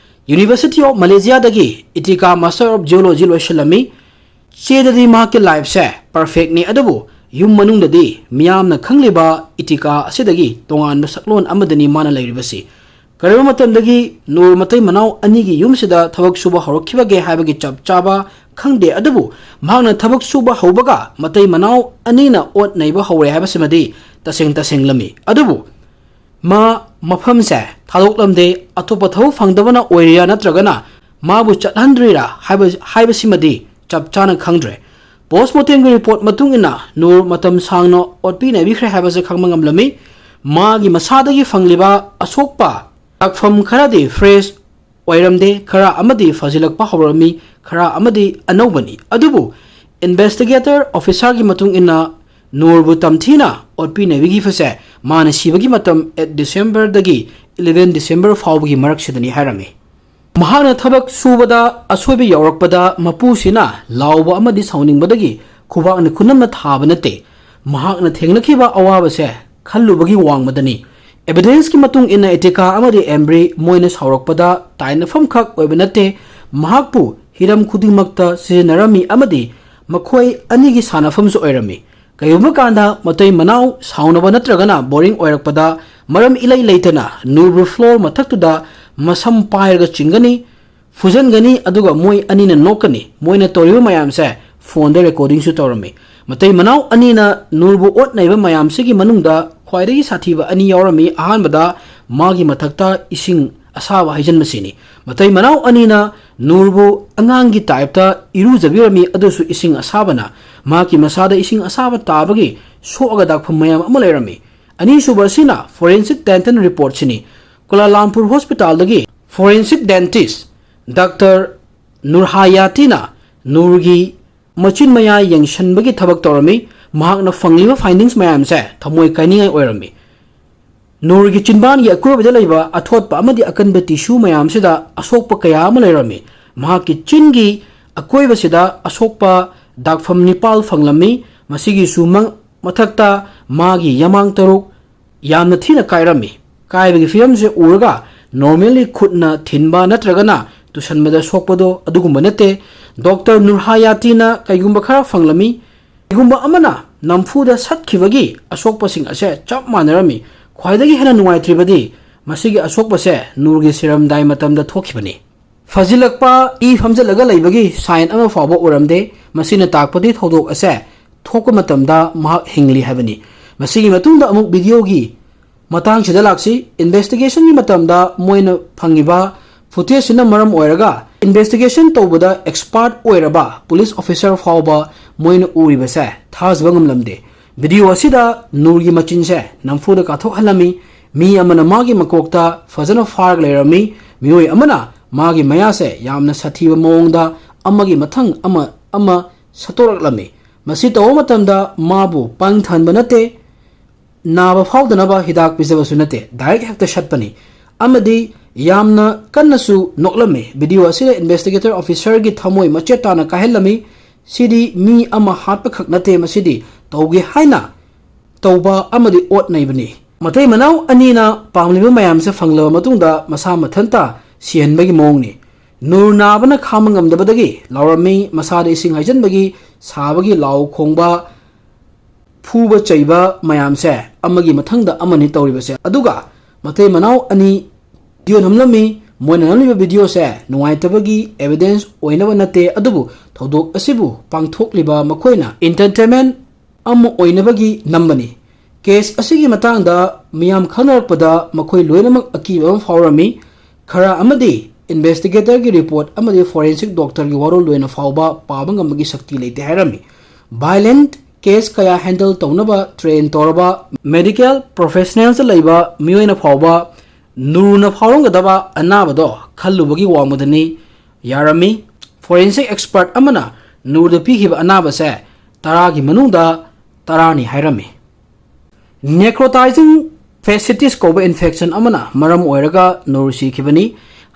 ꯌꯨꯅꯤꯚꯔꯁꯤꯇꯤ ꯑꯣꯐ ꯃꯂꯦꯁꯤꯌꯥꯗꯒꯤ ꯏꯇꯤꯀꯥ ꯃꯥꯁꯇꯔ ꯑꯣꯐ ꯖꯤꯑꯣꯂꯣꯖꯤ ꯂꯣꯏꯁꯤꯜꯂꯝꯃꯤ꯫ ꯆꯦꯗꯗꯤ ꯃꯍꯥꯛꯀꯤ ꯂꯥꯏꯐꯁꯦ ꯄꯔꯐꯦꯛꯅꯤ, ꯑꯗꯨꯕꯨ ꯌꯨꯝ ꯃꯅꯨꯡꯗꯗꯤ ꯃꯤꯌꯥꯝꯅ ꯈꯪꯂꯤꯕ ꯏꯇꯤꯀꯥ ꯑꯁꯤꯗꯒꯤ ꯇꯣꯉꯥꯟꯕ ꯁꯛꯂꯣꯟ ꯑꯃꯗꯅꯤ ꯃꯥꯅ ꯂꯩꯔꯤꯕꯁꯤ꯫ ꯀꯔꯝꯕ ꯃꯇꯝꯗꯒꯤ ꯅꯨꯔ ꯃꯇꯩ ꯃꯅꯥꯎ ꯑꯅꯤꯒꯤ ꯌꯨꯝꯁꯤꯗ ꯊꯕꯛ ꯁꯨꯕ ꯍꯧꯔꯛꯈꯤꯕꯒꯦ ꯍꯥꯏꯕꯒꯤ ꯆꯞ ꯆꯥꯕ ꯈꯪꯗꯦ, ꯑꯗꯨꯕꯨ ꯃꯍꯥꯛꯅ ꯊꯕꯛ ꯁꯨꯕ ꯍꯧꯕꯒ ꯃꯇꯩ ꯃꯅꯥꯎ ꯑꯅꯤꯅ ꯑꯣꯠ ꯅꯩꯕ ꯍꯧꯔꯦ ꯍꯥꯏꯕꯁꯤꯃꯗꯤ ꯇꯁꯦꯡ ꯇꯁꯦꯡꯂꯝꯃꯤ꯫ ꯑꯗꯨꯕꯨ ꯃꯥ ꯃꯐꯝꯁꯦ ꯊꯥꯗꯣꯛꯂꯝꯗꯦ꯫ ꯑꯇꯣꯞꯄ ꯊꯕꯛ ꯐꯪꯗꯕꯅ ꯑꯣꯏꯔꯤꯔꯥ ꯅꯠꯇ꯭ꯔꯒꯅ ꯃꯥꯕꯨ ꯆꯠꯍꯟꯗ꯭ꯔꯤꯔꯥ ꯍꯥꯏꯕ, ꯍꯥꯏꯕꯁꯤꯃꯗꯤ ꯆꯞ ꯆꯥꯅ ꯈꯪꯗ꯭ꯔꯦ꯫ ꯄꯣꯁꯃꯣꯔꯇꯦꯝꯒꯤ ꯔꯤꯄꯣꯔꯠ ꯃꯇꯨꯡ ꯏꯟꯅ ꯅꯨꯔ ꯃꯇꯝ ꯁꯥꯡꯅ ꯑꯣꯠꯄꯤ ꯅꯩꯕꯤꯈ꯭ꯔꯦ ꯍꯥꯏꯕꯁꯦ ꯈꯪꯕ ꯉꯝꯂꯝꯃꯤ꯫ ꯃꯥꯒꯤ ꯃꯁꯥꯗꯒꯤ ꯐꯪꯂꯤꯕ ꯑꯁꯣꯛꯄ ꯂꯥꯛꯐꯝ ꯈꯔꯗꯤ ꯐ꯭ꯔꯦꯁ ꯑꯣꯏꯔꯝꯗꯦ, ꯈꯔ ꯑꯃꯗꯤ ꯐꯖꯤꯜꯂꯛꯄ ꯍꯧꯔꯝꯃꯤ, ꯈꯔ ꯑꯃꯗꯤ ꯑꯅꯧꯕꯅꯤ꯫ ꯑꯗꯨꯕꯨ ꯏꯟꯚꯦꯁꯇꯤꯒꯦꯇꯔ ꯑꯣꯐꯤꯁꯥꯔꯒꯤ ꯃꯇꯨꯡ ꯏꯟꯅ ꯅꯨꯔꯕꯨ ꯇꯝꯊꯤꯅ ꯑꯣꯠꯄꯤ ꯅꯩꯕꯤꯈꯤꯕꯁꯦ ꯃꯥꯅ ꯁꯤꯕꯒꯤ ꯃꯇꯝ ꯑꯦꯠ ꯗꯤꯁꯦꯝꯕꯔꯗꯒꯤ ꯏꯂꯦꯚꯦꯟ ꯗꯤꯁꯦꯝꯕꯔ ꯐꯥꯎꯕꯒꯤ ꯃꯔꯛꯁꯤꯗꯅꯤ ꯍꯥꯏꯔꯝꯃꯤ꯫ ꯃꯍꯥꯛꯅ ꯊꯕꯛ ꯁꯨꯕꯗ ꯑꯁꯣꯏꯕ ꯌꯥꯎꯔꯛꯄꯗ ꯃꯄꯨꯁꯤꯅ ꯂꯥꯎꯕ ꯑꯃꯗꯤ ꯁꯥꯎꯅꯤꯡꯕꯗꯒꯤ ꯈꯨꯕꯥꯛꯅ ꯈꯨꯅꯝꯅ ꯊꯥꯕ ꯅꯠꯇꯦ꯫ ꯃꯍꯥꯛꯅ ꯊꯦꯡꯅꯈꯤꯕ ꯑꯋꯥꯕꯁꯦ ꯈꯜꯂꯨꯕꯒꯤ ꯋꯥꯡꯃꯗꯅꯤ꯫ ꯑꯦꯚꯤꯗꯦꯟꯁꯀꯤ ꯃꯇꯨꯡ ꯏꯟꯅ ꯏꯇꯤꯀꯥ ꯑꯃꯗꯤ ꯑꯦꯝꯕ꯭ꯔꯤ ꯃꯣꯏꯅ ꯁꯥꯎꯔꯛꯄꯗ ꯇꯥꯏꯅꯐꯝꯈꯛ ꯑꯣꯏꯕ ꯅꯠꯇꯦ, ꯃꯍꯥꯛꯄꯨ ꯍꯤꯔꯝ ꯈꯨꯗꯤꯡꯃꯛꯇ ꯁꯤꯖꯤꯟꯅꯔꯝꯃꯤ ꯑꯃꯗꯤ ꯃꯈꯣꯏ ꯑꯅꯤꯒꯤ ꯁꯥꯟꯅꯐꯝꯁꯨ ꯑꯣꯏꯔꯝꯃꯤ꯫ ꯀꯔꯤꯒꯨꯝꯕ ꯀꯥꯟꯗ ꯃꯇꯩ ꯃꯅꯥꯎ ꯁꯥꯎꯅꯕ ꯅꯠꯇ꯭ꯔꯒꯅ ꯕꯣꯔꯤꯡ ꯑꯣꯏꯔꯛꯄꯗ ꯃꯔꯝ ꯏꯂꯩ ꯂꯩꯇꯅ ꯅꯨꯔꯕꯨ ꯐ꯭ꯂꯣꯔ ꯃꯊꯛꯇꯨꯗ ꯃꯁꯝ ꯄꯥꯏꯔꯒ ꯆꯤꯡꯒꯅꯤ꯫ ꯐꯨꯖꯟꯒꯅꯤ, ꯑꯗꯨꯒ ꯃꯣꯏ ꯑꯅꯤꯅ ꯅꯣꯛꯀꯅꯤ꯫ ꯃꯣꯏꯅ ꯇꯧꯔꯤꯕ ꯃꯌꯥꯝꯁꯦ ꯐꯣꯟꯗ ꯔꯦꯀꯣꯔꯗꯤꯡꯁꯨ ꯇꯧꯔꯝꯃꯤ꯫ ꯃꯇꯩ ꯃꯅꯥꯎ ꯑꯅꯤꯅ ꯅꯨꯔꯕꯨ ꯑꯣꯠ ꯅꯩꯕ ꯃꯌꯥꯝꯁꯤꯒꯤ ꯃꯅꯨꯡꯗ ꯈ꯭ꯋꯥꯏꯗꯒꯤ ꯁꯥꯊꯤꯕ ꯑꯅꯤ ꯌꯥꯎꯔꯝꯃꯤ꯫ ꯑꯍꯥꯟꯕꯗ ꯃꯥꯒꯤ ꯃꯊꯛꯇ ꯏꯁꯤꯡ ꯑꯁꯥꯕ ꯍꯩꯖꯤꯟꯕꯁꯤꯅꯤ꯫ ꯃꯇꯩ ꯃꯅꯥꯎ ꯑꯅꯤꯅ ꯅꯨꯔꯕꯨ ꯑꯉꯥꯡꯒꯤ ꯇꯥꯏꯞꯇ ꯏꯔꯨꯖꯕꯤꯔꯝꯃꯤ, ꯑꯗꯨꯁꯨ ꯏꯁꯤꯡ ꯑꯁꯥꯕꯅ꯫ ꯃꯍꯥꯛꯀꯤ ꯃꯁꯥꯗ ꯏꯁꯤꯡ ꯑꯁꯥꯕ ꯇꯥꯕꯒꯤ ꯁꯣꯛꯑꯒ ꯗꯥꯛꯐꯝ ꯃꯌꯥꯝ ꯑꯃ ꯂꯩꯔꯝꯃꯤ꯫ ꯑꯅꯤꯁꯨꯕ ꯑꯁꯤꯅ forensic dental reportꯁꯤꯅꯤ꯫ ꯀꯣꯂꯥꯂꯥꯝꯄꯨꯔ ꯍꯣꯁꯄꯤꯇꯥꯜꯗꯒꯤ forensic dentist ꯗꯥꯛꯇꯔ ꯅꯨꯔꯍꯥꯌꯥꯇꯤꯅ ꯅꯨꯔꯒꯤ ꯃꯆꯤꯟ ꯃꯌꯥ ꯌꯦꯡꯁꯤꯟꯕꯒꯤ ꯊꯕꯛ ꯇꯧꯔꯝꯃꯤ꯫ ꯃꯍꯥꯛꯅ ꯐꯪꯂꯤꯕ findings ꯃꯌꯥꯝꯁꯦ ꯊꯃꯣꯏ ꯀꯥꯏꯅꯤꯡꯉꯥꯏ ꯑꯣꯏꯔꯝꯃꯤ꯫ ꯅꯨꯔꯒꯤ ꯆꯤꯟꯕꯥꯟꯒꯤ ꯑꯀꯣꯏꯕꯗ ꯂꯩꯕ ꯑꯊꯣꯠꯄ ꯑꯃꯗꯤ ꯑꯀꯟꯕ tissue ꯃꯌꯥꯝꯁꯤꯗ ꯑꯁꯣꯛꯄ ꯀꯌꯥ ꯑꯃ ꯂꯩꯔꯝꯃꯤ꯫ ꯃꯍꯥꯛꯀꯤ ꯆꯤꯟꯒꯤ ꯑꯀꯣꯏꯕꯁꯤꯗ ꯑꯁꯣꯛꯄ ꯗꯥꯛꯐꯝ ꯅꯤꯄꯥꯜ ꯐꯪꯂꯝꯃꯤ꯫ ꯃꯁꯤꯒꯤꯁꯨ ꯃꯪ-, ꯃꯊꯛꯇ ꯃꯥꯒꯤ ꯌꯥꯃꯥꯡ ꯇꯔꯨꯛ ꯌꯥꯝꯅ ꯊꯤꯅ ꯀꯥꯏꯔꯝꯃꯤ꯫ ꯀꯥꯏꯕꯒꯤ ꯐꯤꯕꯝꯁꯦ ꯎꯔꯒ normally ꯈꯨꯠꯅ ꯊꯤꯟꯕ ꯅꯠꯇ꯭ꯔꯒꯅ ꯇꯨꯁꯟꯕꯗ ꯁꯣꯛꯄꯗꯣ ꯑꯗꯨꯒꯨꯝꯕ ꯅꯠꯇꯦ꯫ ꯗꯣꯛꯇꯔ ꯅꯨꯔꯍꯥꯌꯥꯇꯤꯅ ꯀꯩꯒꯨꯝꯕ ꯈꯔ ꯐꯪꯂꯝꯃꯤ꯫ ꯀꯩꯒꯨꯝꯕ ꯑꯃꯅ ꯅꯝꯐꯨꯗ ꯁꯠꯈꯤꯕꯒꯤ ꯑꯁꯣꯛꯄꯁꯤꯡ ꯑꯁꯦ ꯆꯞ ꯃꯥꯟꯅꯔꯝꯃꯤ꯫ ꯈ꯭ꯋꯥꯏꯗꯒꯤ ꯍꯦꯟꯅ ꯅꯨꯡꯉꯥꯏꯇ꯭ꯔꯤꯕꯗꯤ ꯃꯁꯤꯒꯤ ꯑꯁꯣꯛꯄꯁꯦ ꯅꯨꯔꯒꯤ ꯁꯤꯔꯝꯗꯥꯏ ꯃꯇꯝꯗ ꯊꯣꯛꯈꯤꯕꯅꯤ꯫ ꯐꯖꯤꯜꯂꯛꯄ, ꯏ ꯐꯝꯖꯤꯜꯂꯒ ꯂꯩꯕꯒꯤ sign ꯑꯃ ꯐꯥꯎꯕ ꯎꯔꯝꯗꯦ꯫ ꯃꯁꯤꯅ ꯇꯥꯛꯄꯗꯤ ꯊꯧꯗꯣꯛ ꯑꯁꯦ ꯊꯣꯛꯄ ꯃꯇꯝꯗ ꯃꯍꯥꯛ ꯍꯤꯡꯂꯤ ꯍꯥꯏꯕꯅꯤ꯫ ꯃꯁꯤꯒꯤ ꯃꯇꯨꯡꯗ ꯑꯃꯨꯛ videoꯒꯤ ꯃꯇꯥꯡꯁꯤꯗ ꯂꯥꯛꯁꯤ꯫ Investigationꯒꯤ ꯃꯇꯝꯗ ꯃꯣꯏꯅ ꯐꯪꯉꯤꯕ footageꯁꯤꯅ ꯃꯔꯝ ꯑꯣꯏꯔꯒ investigation ꯇꯧꯕꯗ expert ꯑꯣꯏꯔꯕ police officer ꯐꯥꯎꯕ ꯃꯣꯏꯅ ꯎꯔꯤꯕꯁꯦ ꯊꯥꯖꯕ ꯉꯝꯂꯝꯗꯦ꯫ Video ꯑꯁꯤꯗ ꯅꯨꯔꯒꯤ ꯃꯆꯤꯟꯁꯦ ꯅꯝꯐꯨꯗ ꯀꯥꯊꯣꯛꯍꯜꯂꯝꯃꯤ꯫ ꯃꯤ ꯑꯃꯅ ꯃꯥꯒꯤ ꯃꯀꯣꯛꯇ ꯐꯖꯅ ꯐꯥꯔꯒ ꯂꯩꯔꯝꯃꯤ꯫ ꯃꯤꯑꯣꯏ ꯑꯃꯅ ꯃꯥꯒꯤ ꯃꯌꯥꯁꯦ ꯌꯥꯝꯅ ꯁꯥꯊꯤꯕ ꯃꯑꯣꯡꯗ ꯑꯃꯒꯤ ꯃꯊꯪ ꯑꯃ ꯑꯃ ꯁꯠꯇꯣꯔꯛꯂꯝꯃꯤ꯫ ꯃꯁꯤ ꯇꯧꯕ ꯃꯇꯝꯗ ꯃꯥꯕꯨ ꯄꯪꯊꯍꯟꯕ ꯅꯠꯇꯦ, ꯅꯥꯕ ꯐꯥꯎꯗꯅꯕ ꯍꯤꯗꯥꯛ ꯄꯤꯖꯕꯁꯨ ꯅꯠꯇꯦ, direct ꯍꯦꯛꯇ ꯁꯠꯄꯅꯤ꯫ ꯑꯃꯗꯤ ꯌꯥꯝꯅ ꯀꯟꯅꯁꯨ ꯅꯣꯛꯂꯝꯃꯤ꯫ Video ꯑꯁꯤꯗ investigator officerꯒꯤ ꯊꯃꯣꯏ ꯃꯆꯦꯠ ꯇꯥꯅ ꯀꯥꯏꯍꯜꯂꯝꯃꯤ꯫ ꯁꯤꯗꯤ ꯃꯤ ꯑꯃ ꯍꯥꯠꯄꯈꯛ ꯅꯠꯇꯦ, ꯃꯁꯤꯗꯤ ꯇꯧꯒꯦ ꯍꯥꯏꯅ ꯇꯧꯕ ꯑꯃꯗꯤ ꯑꯣꯠ ꯅꯩꯕꯅꯤ꯫ ꯃꯇꯩ ꯃꯅꯥꯎ ꯑꯅꯤꯅ ꯄꯥꯝꯂꯤꯕ ꯃꯌꯥꯝꯁꯦ ꯐꯪꯂꯕ ꯃꯇꯨꯡꯗ ꯃꯁꯥ ꯃꯊꯟꯇ ꯁꯤꯍꯟꯕꯒꯤ ꯃꯑꯣꯡꯅꯤ꯫ ꯅꯨꯔ ꯅꯥꯕꯅ ꯈꯥꯡꯕ ꯉꯝꯗꯕꯗꯒꯤ ꯂꯥꯎꯔꯝꯃꯤ꯫ ꯃꯁꯥꯗ ꯏꯁꯤꯡ ꯍꯩꯖꯤꯟꯕꯒꯤ ꯁꯥꯕꯒꯤ ꯂꯥꯎ ꯈꯣꯡꯕ, ꯐꯨꯕ ꯆꯩꯕ ꯃꯌꯥꯝꯁꯦ ꯑꯃꯒꯤ ꯃꯊꯪꯗ ꯑꯃꯅꯤ ꯇꯧꯔꯤꯕꯁꯦ꯫ ꯑꯗꯨꯒ ꯃꯇꯩ ꯃꯅꯥꯎ ꯑꯅꯤ ꯗꯤꯌꯣꯟ ꯍꯝꯂꯝꯃꯤ꯫ ꯃꯣꯏꯅ ꯅꯝꯂꯤꯕ ꯚꯤꯗꯤꯑꯣꯁꯦ ꯅꯨꯡꯉꯥꯏꯇꯕꯒꯤ ꯑꯦꯚꯤꯗꯦꯟꯁ ꯑꯣꯏꯅꯕ ꯅꯠꯇꯦ, ꯑꯗꯨꯕꯨ ꯊꯧꯗꯣꯛ ꯑꯁꯤꯕꯨ ꯄꯥꯡꯊꯣꯛꯂꯤꯕ ꯃꯈꯣꯏꯅ ꯏꯟꯇꯔꯇꯦꯟꯃꯦꯟ ꯑꯃ ꯑꯣꯏꯅꯕꯒꯤ ꯅꯝꯕꯅꯤ꯫ ꯀꯦꯁ ꯑꯁꯤꯒꯤ ꯃꯇꯥꯡꯗ ꯃꯤꯌꯥꯝ ꯈꯪꯅꯔꯛꯄꯗ ꯃꯈꯣꯏ ꯂꯣꯏꯅꯃꯛ ꯑꯀꯤꯕ ꯑꯃ ꯐꯥꯎꯔꯝꯃꯤ꯫ ꯈꯔ ꯑꯃꯗꯤ ꯏꯟꯚꯦꯁꯇꯤꯒꯦꯇꯔꯒꯤ ꯔꯤꯄꯣꯔꯠ ꯑꯃꯗꯤ ꯐꯣꯔꯦꯟꯁꯤꯛ ꯗꯣꯛꯇꯔꯒꯤ ꯋꯥꯔꯣꯜ ꯂꯣꯏꯅ ꯐꯥꯎꯕ ꯄꯥꯕ ꯉꯝꯕꯒꯤ ꯁꯛꯇꯤ ꯂꯩꯇꯦ ꯍꯥꯏꯔꯝꯃꯤ꯫ ꯚꯥꯏꯂꯦꯟꯠ ꯀꯦꯁ ꯀꯌꯥ ꯍꯦꯟꯗꯜ ꯇꯧꯅꯕ ꯇ꯭ꯔꯦꯟ ꯇꯧꯔꯕ ꯃꯦꯗꯤꯀꯦꯜ ꯄ꯭ꯔꯣꯐꯦꯁꯅꯦꯜꯁꯇ ꯂꯩꯕ ꯃꯤꯑꯣꯏꯅ ꯐꯥꯎꯕ ꯅꯨꯔꯅ ꯐꯥꯎꯔꯝꯒꯗꯕ ꯑꯅꯥꯕꯗꯣ ꯈꯜꯂꯨꯕꯒꯤ ꯋꯥꯡꯃꯗꯅꯤ ꯌꯥꯔꯝꯃꯤ꯫ ꯐꯣꯔꯦꯟꯁꯤꯛ ꯑꯦꯛꯁꯄꯔꯠ ꯑꯃꯅ ꯅꯨꯔꯗ ꯄꯤꯈꯤꯕ ꯑꯅꯥꯕꯁꯦ ꯇꯔꯥꯒꯤ ꯃꯅꯨꯡꯗ ꯇꯔꯥꯅꯤ ꯍꯥꯏꯔꯝꯃꯤ꯫ ꯅꯦꯀ꯭ꯔꯣꯇꯥꯏꯖꯤꯡ ꯐꯦꯁꯤꯇꯤꯁ ꯀꯧꯕ ꯏꯟꯐꯦꯛꯁꯟ ꯑꯃꯅ ꯃꯔꯝ ꯑꯣꯏꯔꯒ ꯅꯨꯔ ꯁꯤꯈꯤꯕꯅꯤ꯫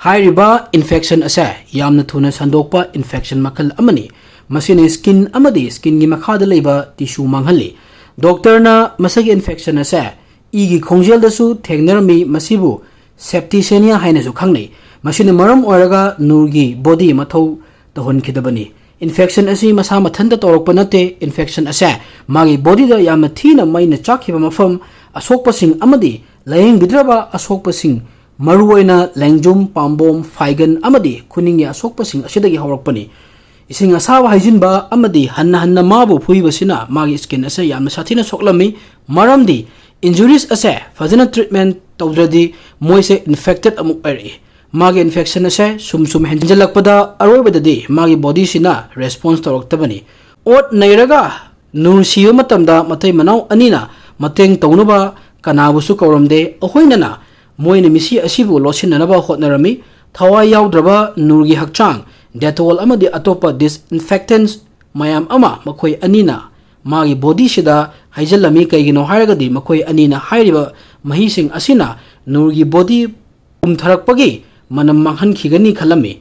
ꯍꯥꯏꯔꯤꯕ ꯏꯟꯐꯦꯛꯁꯟ ꯑꯁꯦ ꯌꯥꯝꯅ ꯊꯨꯅ ꯁꯟꯗꯣꯛꯄ ꯏꯟꯐꯦꯛꯁꯟ ꯃꯈꯜ ꯑꯃꯅꯤ꯫ ꯃꯁꯤꯅ ꯁ꯭ꯀꯤꯟ ꯑꯃꯗꯤ ꯁ꯭ꯀꯤꯟꯒꯤ ꯃꯈꯥꯗ ꯂꯩꯕ ꯇꯤꯁꯨ ꯃꯥꯡꯍꯜꯂꯤ꯫ ꯗꯣꯛꯇꯔꯅ ꯃꯁꯤꯒꯤ ꯏꯟꯐꯦꯛꯁꯟ ꯑꯁꯦ ꯏꯒꯤ ꯈꯣꯡꯖꯦꯜꯗꯁꯨ ꯊꯦꯡꯅꯔꯝꯃꯤ꯫ ꯃꯁꯤꯕꯨ ꯁꯦꯞꯇꯤꯁꯦꯅꯤꯌꯥ ꯍꯥꯏꯅꯁꯨ ꯈꯪꯅꯩ꯫ ꯃꯁꯤꯅ ꯃꯔꯝ ꯑꯣꯏꯔꯒ ꯅꯨꯔꯒꯤ ꯕꯣꯗꯤ ꯃꯊꯧ ꯇꯧꯍꯟꯈꯤꯗꯕꯅꯤ꯫ ꯏꯟꯐꯦꯛꯁꯟ ꯑꯁꯤ ꯃꯁꯥ ꯃꯊꯟꯇ ꯇꯧꯔꯛꯄ ꯅꯠꯇꯦ꯫ ꯏꯟꯐꯦꯛꯁꯟ ꯑꯁꯦ ꯃꯥꯒꯤ ꯕꯣꯗꯤꯗ ꯌꯥꯝꯅ ꯊꯤꯅ ꯃꯩꯅ ꯆꯥꯛꯈꯤꯕ ꯃꯐꯝ, ꯑꯁꯣꯛꯄꯁꯤꯡ ꯑꯃꯗꯤ ꯂꯥꯌꯦꯡꯕꯤꯗ꯭ꯔꯕ ꯑꯁꯣꯛꯄꯁꯤꯡ, ꯃꯔꯨꯑꯣꯏꯅ ꯂꯦꯡꯖꯨꯝ, ꯄꯥꯝꯕꯣꯝ, ꯐꯥꯏꯒꯟ ꯑꯃꯗꯤ ꯈꯨꯅꯤꯡꯒꯤ ꯑꯁꯣꯛꯄꯁꯤꯡ ꯑꯁꯤꯗꯒꯤ ꯍꯧꯔꯛꯄꯅꯤ꯫ ꯏꯁꯤꯡ ꯑꯁꯥꯕ ꯍꯩꯖꯤꯟꯕ ꯑꯃꯗꯤ ꯍꯟꯅ ꯍꯟꯅ ꯃꯥꯕꯨ ꯐꯨꯕꯤꯕꯁꯤꯅ ꯃꯥꯒꯤ ꯁ꯭ꯀꯤꯟ ꯑꯁꯦ ꯌꯥꯝꯅ ꯁꯥꯊꯤꯅ ꯁꯣꯛꯂꯝꯃꯤ, ꯃꯔꯝꯗꯤ ꯏꯟꯖꯨꯔꯤꯁ ꯑꯁꯦ ꯐꯖꯅ ꯇ꯭ꯔꯤꯠꯃꯦꯟ ꯇꯧꯗ꯭ꯔꯗꯤ ꯃꯣꯏꯁꯦ ꯏꯟꯐꯦꯛꯇꯦꯗ ꯑꯃꯨꯛ ꯑꯣꯏꯔꯛꯏ꯫ ꯃꯥꯒꯤ ꯏꯟꯐꯦꯛꯁꯟ ꯑꯁꯦ ꯁꯨꯝ ꯁꯨꯝ ꯍꯦꯟꯖꯤꯜꯂꯛꯄꯗ ꯑꯔꯣꯏꯕꯗꯗꯤ ꯃꯥꯒꯤ ꯕꯣꯗꯤꯁꯤꯅ ꯔꯦꯁꯄꯣꯟꯁ ꯇꯧꯔꯛꯇꯕꯅꯤ꯫ ꯑꯣꯠ ꯅꯩꯔꯒ ꯅꯨꯔ ꯁꯤꯕ ꯃꯇꯝꯗ ꯃꯇꯩ ꯃꯅꯥꯎ ꯑꯅꯤꯅ ꯃꯇꯦꯡ ꯇꯧꯅꯕ ꯀꯅꯥꯕꯨꯁꯨ ꯀꯧꯔꯝꯗꯦ꯫ ꯑꯩꯈꯣꯏꯅꯅ ꯃꯣꯏꯅ ꯃꯤꯁꯤ ꯑꯁꯤꯕꯨ ꯂꯣꯠꯁꯤꯟꯅꯅꯕ ꯍꯣꯠꯅꯔꯝꯃꯤ꯫ ꯊꯋꯥꯏ ꯌꯥꯎꯗ꯭ꯔꯕ ꯅꯨꯔꯒꯤ ꯍꯛꯆꯥꯡ ꯗꯦꯇꯣꯜ ꯑꯃꯗꯤ ꯑꯇꯣꯞꯄ ꯗꯤꯁꯏꯟꯐꯦꯛꯇꯦꯟꯁ ꯃꯌꯥꯝ ꯑꯃ ꯃꯈꯣꯏ ꯑꯅꯤꯅ ꯃꯥꯒꯤ ꯕꯣꯗꯤꯁꯤꯗ ꯍꯩꯖꯤꯜꯂꯝꯃꯤ꯫ ꯀꯩꯒꯤꯅꯣ ꯍꯥꯏꯔꯒꯗꯤ ꯃꯈꯣꯏ ꯑꯅꯤꯅ ꯍꯥꯏꯔꯤꯕ ꯃꯍꯤꯁꯤꯡ ꯑꯁꯤꯅ ꯅꯨꯔꯒꯤ ꯕꯣꯗꯤ ꯄꯨꯝꯊꯔꯛꯄꯒꯤ ꯃꯅꯝ ꯃꯥꯡꯍꯟꯈꯤꯒꯅꯤ ꯈꯜꯂꯝꯃꯤ꯫